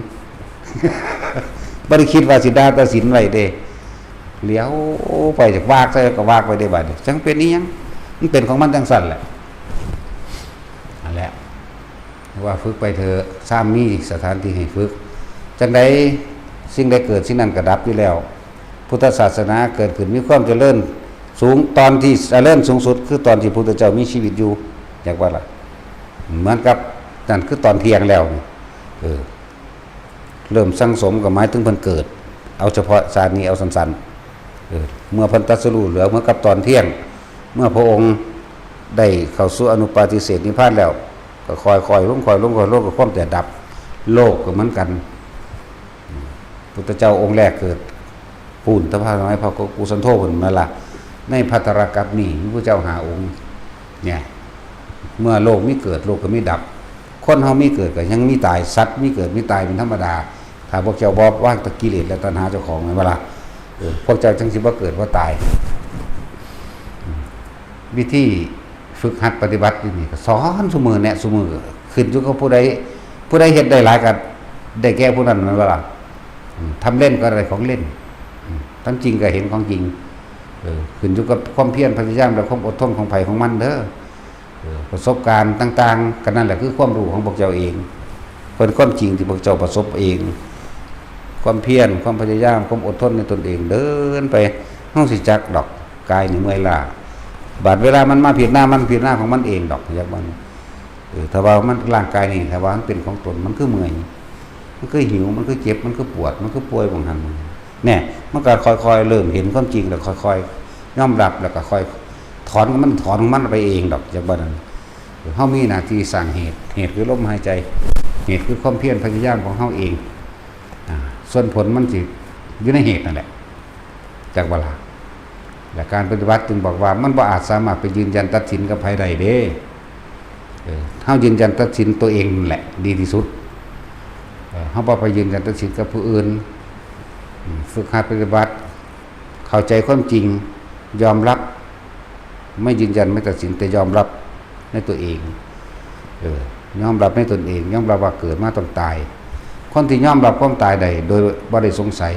บ่ได้คิดว่าสิด่าตัดสินไว้เด้ เหลียวไปจากวากใส่ก็วากไปได้บัดนี้ จั่งเป็นอีหยัง มันเป็นของมันจั่งซั่นแหละ นั่นแหละ ว่าฝึกไปเถอะ ซ้ำมีสถานที่ให้ฝึก จั่งใดสิ่งใดเกิด สิ่งนั้นก็ดับอยู่แล้ว พุทธศาสนาเกิดขึ้นมีความเจริญสูง ตอนที่เจริญสูงสุด คือตอนที่พุทธเจ้ามีชีวิตอยู่ อยากว่าล่ะ เหมือนกับนั่นคือตอนเที่ยงแล้ว เออ เริ่มสั่งสมก็หมายถึงเพิ่นเกิด เอาเฉพาะชาตินี้เอาสั้นๆ เออ เมื่อเพิ่นตรัสรู้เหลือเหมือนกับตอนเที่ยง เมื่อพระองค์ได้เข้าสู่อนุปาทิเสสนิพพานแล้ว ก็ค่อยๆลง ค่อยลง ค่อยลง ก็ความแตกดับ โลกก็เหมือนกัน พุทธเจ้าองค์แรกเกิด ปูนตะพาน้อยพระกุสันโธ เพิ่นมาละ ในภัทรกัปนี่มีพระเจ้าห้าองค์ เนี่ย เมื่อโลกมีเกิด โลกก็มีดับ คนเฮามีเกิดก็ยังมีตาย สัตว์มีเกิดมีตายเป็นธรรมดา ถ้าพวกเจ้าบ่วางตะกิเลสและตัณหาเจ้าของ แม่นบ่ล่ะ เออ พวกเจ้าจังสิบ่เกิดบ่ตาย วิธีฝึกหัดปฏิบัติอยู่นี่ก็สอนซุมื้อ แนะซุมื้อ ขึ้นอยู่กับผู้ใด ผู้ใดเฮ็ดได้หลายก็ได้แก่ผู้นั้น แม่นบ่ล่ะ อืม ทำเล่นก็ได้ของเล่น อืม ทำจริงก็เห็นของจริง เออ ขึ้นอยู่กับความเพียรพยายามและความอดทนของไผของมันเด้อ เออ ประสบการณ์ต่างๆ ก็นั่นแหละคือความรู้ของพวกเจ้าเอง เป็นความจริงที่พวกเจ้าประสบเอง ความเพียร ความพยายาม ความอดทนในตนเอง เดินไป เฮาสิจักดอก กายนี่เมื่อยล้า บาดเวลามันมาผิดหน้า มันผิดหน้าของมันเองดอก จักมัน เออ ถ้าว่ามัน ร่างกายนี่ ถ้าว่ามันเป็นของตน มันคือเมื่อย มันคือหิว มันคือเจ็บ มันคือปวด มันคือป่วย บางหัน เนี่ย มันก็ค่อยๆเริ่มเห็นความจริง แล้วค่อยๆยอมรับ แล้วก็ค่อยถอนของมัน ถอนของมันไปเองดอก จักบ่นั้น เฮามีหน้าที่สร้างเหตุ เหตุคือลมหายใจ เหตุคือความเพียรพยายามของเฮาเอง อ่า ส่วนผลมันสิอยู่ในเหตุนั่นแหละ จักบ่ล่ะ และการปฏิบัติจึงบอกว่ามันบ่อาจสามารถไปยืนยันตัดสินกับไผได้เด้ เออ เฮายืนยันตัดสินตัวเองนั่นแหละ ดีที่สุด เออ เฮาบ่ไปยืนยันตัดสินกับผู้อื่น อืม ฝึกหัดปฏิบัติ เข้าใจความจริง ยอมรับ ไม่ยืนยัน ไม่ตัดสิน แต่ยอมรับในตัวเอง เออ ยอมรับในตนเอง ยอมรับว่าเกิดมาต้องตาย คนที่ยอมรับความตายได้โดยบ่ได้สงสัย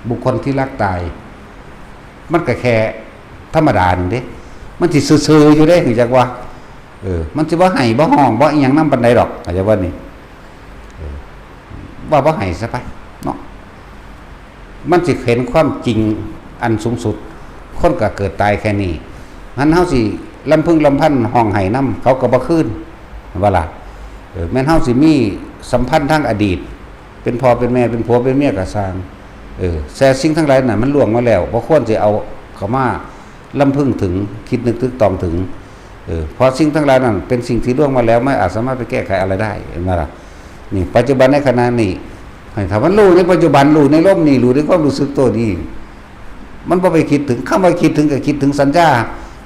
บุคคลที่รักตาย มันก็แค่ธรรมดาหนึ่งเด้ มันสิซื่อๆอยู่เด้ รู้จักว่า เออ มันสิบ่ไห้บ่ฮ้องบ่อิหยังนำปานใดดอก เข้าใจบ่นี่ เออ ว่าบ่ไห้ซะไป เนาะ มันสิเห็นความจริงอันสูงสุด คนก็เกิดตายแค่นี้ หั้นเฮาสิลำพึงลำพันฮ้องไห้นำ เขาก็บ่คืน ว่าล่ะ เออ แม่นเฮาสิมีสัมพันธ์ทางอดีต เป็นพ่อเป็นแม่ เป็นผัวเป็นเมียก็ซ่าง เออ แต่สิ่งทั้งหลายนั้นมันล่วงมาแล้ว บ่ควรสิเอาเข้ามาลำพึงถึง คิดนึกตึกตองถึง เออ เพราะสิ่งทั้งหลายนั้นเป็นสิ่งที่ล่วงมาแล้ว ไม่อาจสามารถไปแก้ไขอะไรได้ เห็นบ่ล่ะ นี่ ปัจจุบันในขณะนี้ ให้ถ้ามันรู้ในปัจจุบัน รู้ในลมนี่ รู้ในความรู้สึกตัวนี่ มันบ่ไปคิดถึง คำว่าคิดถึงก็คิดถึงสัญญา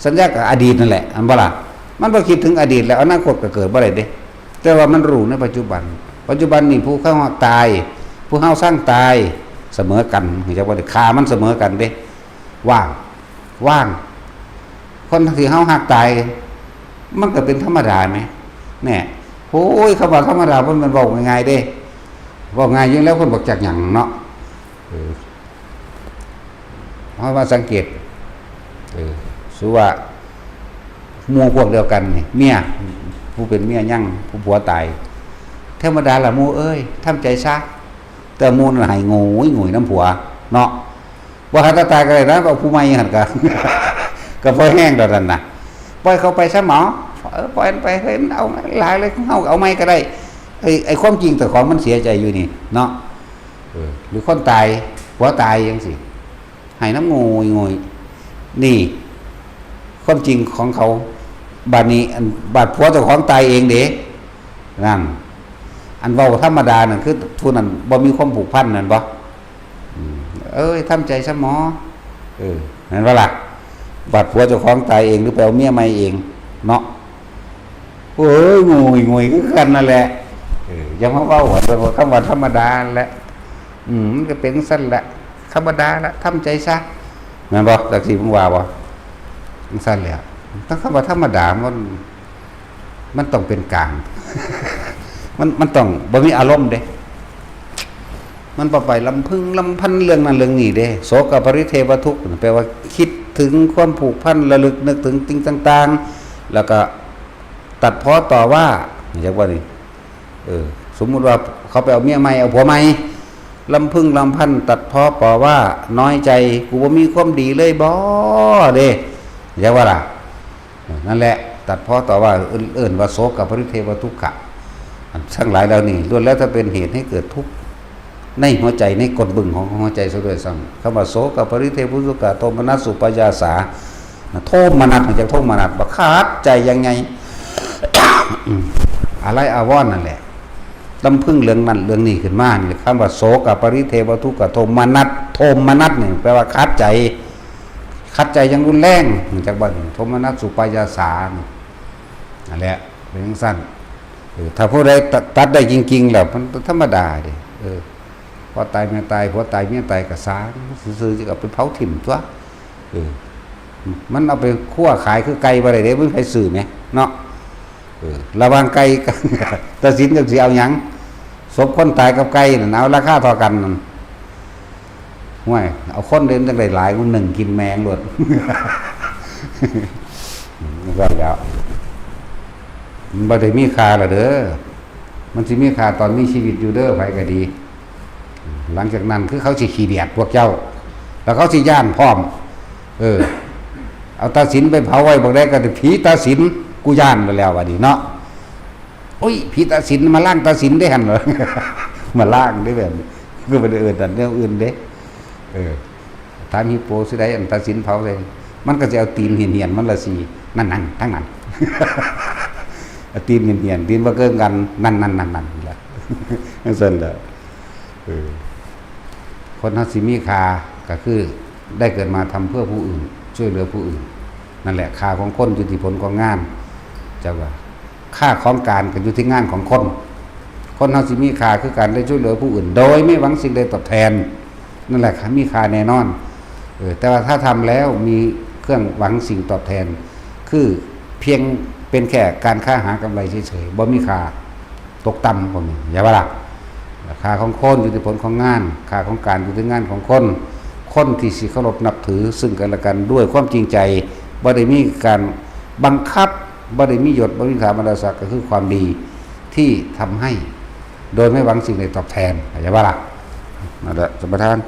สัญญาก็อดีตนั่นแหละ อันบ่ล่ะ มันบ่คิดถึงอดีตแล้ว อนาคตก็เกิดบ่ได้เด้ แต่ว่ามันรู้ในปัจจุบัน ปัจจุบันนี่ผู้เฮาตาย ผู้เฮาซ่างตาย เสมอกัน รู้จักบ่ ฆ่ามันเสมอกันเด้ ว่าง ว่าง คนที่เฮาฮักตาย มันก็เป็นธรรมดาแหม แน่ โอ้ย คำว่าธรรมดา มัน มันเว้าง่ายๆเด้ เว้าง่ายอยู่แล้ว คนบ่จักหยังเนาะ เออ เฮามาสังเกต เออ สมมุติว่า หมู่พวกเดียวกันนี่ เมีย ผู้เป็นเมียยัง ผู้ผัวตาย ธรรมดาล่ะหมู่เอ้ย ทำใจซะ แต่หมู่นั่นไห้โงยโงยนำผัว เนาะ บ่ทันตายก็ได้นะ เอาผู้ใหม่หั่นก็ ก็พอแฮงดอกนั่นน่ะ ปล่อยเขาไปซะหมอ เออ ปล่อยมันไป เฮ้ย มันเอาหลายเลย เฮาเอาใหม่ก็ได้ ไอ้ ไอ้ความจริงเจ้าของมันเสียใจอยู่นี่ เนาะ เออ หรือคนตาย ผัวตายจังซี้ ไห้นำโงยโงย นี่ ความจริงของเขา บาดนี้ อัน บาดผัวเจ้าของตายเองเด้ นั่น อันเว้าธรรมดานั่นคือผู้นั้นบ่มีความผูกพันนั่นบ่ อืม เอ้ย ทำใจซะหมอ เออ แม่นบ่ล่ะ บาดผัวเจ้าของตายเอง หรือไปเอาเมียใหม่เอง เนาะ โอ้ย โงยโงยคือกันนั่นแหละ เออ อย่ามาเว้าว่าเป็นคำว่าธรรมดานั่นแหละ อืม มันก็เป็นจั่งซั้นแหละ ธรรมดาละ ทำใจซะ แม่นบ่ จักสิมึงว่าบ่ จั่งซั้นแหละ แต่คำว่าธรรมดา มัน มันต้องเป็นกลาง มัน มันต้องบ่มีอารมณ์เด้ มันบ่ไปลำพึงลำพันเรื่องนั้นเรื่องนี้เด้ โสกปริเทวทุกข์ แปลว่าคิดถึงความผูกพัน ระลึกนึกถึงสิ่งต่างๆ แล้วก็ตัดพ้อต่อว่า จักว่านี่ เออ สมมุติว่าเขาไปเอาเมียใหม่ เอาผัวใหม่ ลำพึงลำพันตัดพ้อต่อว่า น้อยใจ กูบ่มีความดีเลยบ่ เด้ จักว่าล่ะ นั่นแหละ ตัดพ้อต่อว่า เอิ้น เอิ้นว่าโสกปริเทวทุกขะ อันทั้งหลายเหล่านี้ ล้วนแล้วแต่เป็นเหตุให้เกิดทุกข์ ในหัวใจ ในก้นบึ้งของหัวใจซะด้วยซ้ำ คำว่าโสกปริเทวทุกขะ โทมนัสสุปายาสา โทมนัส มาจากโทมนัส บักคัดใจยังไง อืม อาลัยอาวรณ์นั่นแหละ ลำพึงเรื่องนั้นเรื่องนี้ขึ้นมานี่ คำว่าโศกปริเทวทุกขโทมนัส โทมนัสนี่แปลว่าขัดใจ ขัดใจอย่างรุนแรง จากบ้านโทมนัสสุปายาสานี่ นั่นแหละ เป็นจั่งซั่น เออ ถ้าผู้ใดตัด ตัดได้จริงๆ แล้ว มันธรรมดาเด้ เออ พ่อตายแม่ตาย ผัวตายเมียตายก็ซ่างซื่อๆ สิเอาไปเผาถิ่มตั๊ว เออ มันเอาไปคั่วขายคือไก่บ่ได้เด้ บ่มีไผซื้อแหมเนาะ เออ ระหว่างไก่กับ ตัดสินจักสิเอาหยัง ศพคนตายกับไก่นั่น เอาราคาเท่ากันนั่น ห้วย เอาคนเด่นจังได้หลาย มันหนึ่งกินแมงโลด มันก็แล้ว มันบ่ได้มีค่าละเด้อ มันสิมีค่าตอนมีชีวิตอยู่เด้อ ไผก็ดี หลังจากนั้นคือเขาสิขี้เดียดพวกเจ้า แล้วเขาสิย้านพร้อม เออ เอาตาสินไปเผาไว้บักใดก็ผีตาสิน กูย้านแล้ว แล้วบัดนี้เนาะ โอ้ย ผีตาสินมาล้างตาสินได้หั่นเหรอ มาล้างได้แบบนี้ คือบ่ได้เอิ้นอันแนวอื่นเด้ เออ ถามฮิปโปสิได้อันตาสินเผาเลย มันก็สิเอาตีนเหี่ยนๆ มันละสิ นั่นๆ ทั้งนั้น เอาตีนเหี่ยนๆ ตีนบ่เกิ่งกัน นั่นๆๆๆ นั่นแหละ จั่งซั่นแหละ เออ คนเฮาสิมีค่าก็คือได้เกิดมาทำเพื่อผู้อื่น ช่วยเหลือผู้อื่น นั่นแหละ ค่าของคนอยู่ที่ผลของงาน เจ้าว่า ค่าของการก็อยู่ที่งานของคน คนเฮาสิมีค่าคือการได้ช่วยเหลือผู้อื่น โดยไม่หวังสิ่งใดตอบแทน นั่นแหละ มีค่าแน่นอน เออ แต่ว่าถ้าทำแล้วมีเครื่องหวังสิ่งตอบแทน คือเพียงเป็นแค่การค้าหากำไรเฉยๆ บ่มีค่า ตกต่ำ พวกนี้ อย่าว่าล่ะ ค่าของคนอยู่ที่ผลของงาน ค่าของการอยู่ที่งานของคน คนที่สิเคารพนับถือซึ่งกันและกันด้วยความจริงใจ บ่ได้มีการบังคับ บ่ได้มียศ บ่มีสถาบรรดาศักดิ์ ก็คือความดีที่ทำให้ โดยไม่หวังสิ่งใดตอบแทน อย่าว่าล่ะ นั่นแหละ ท่านประธาน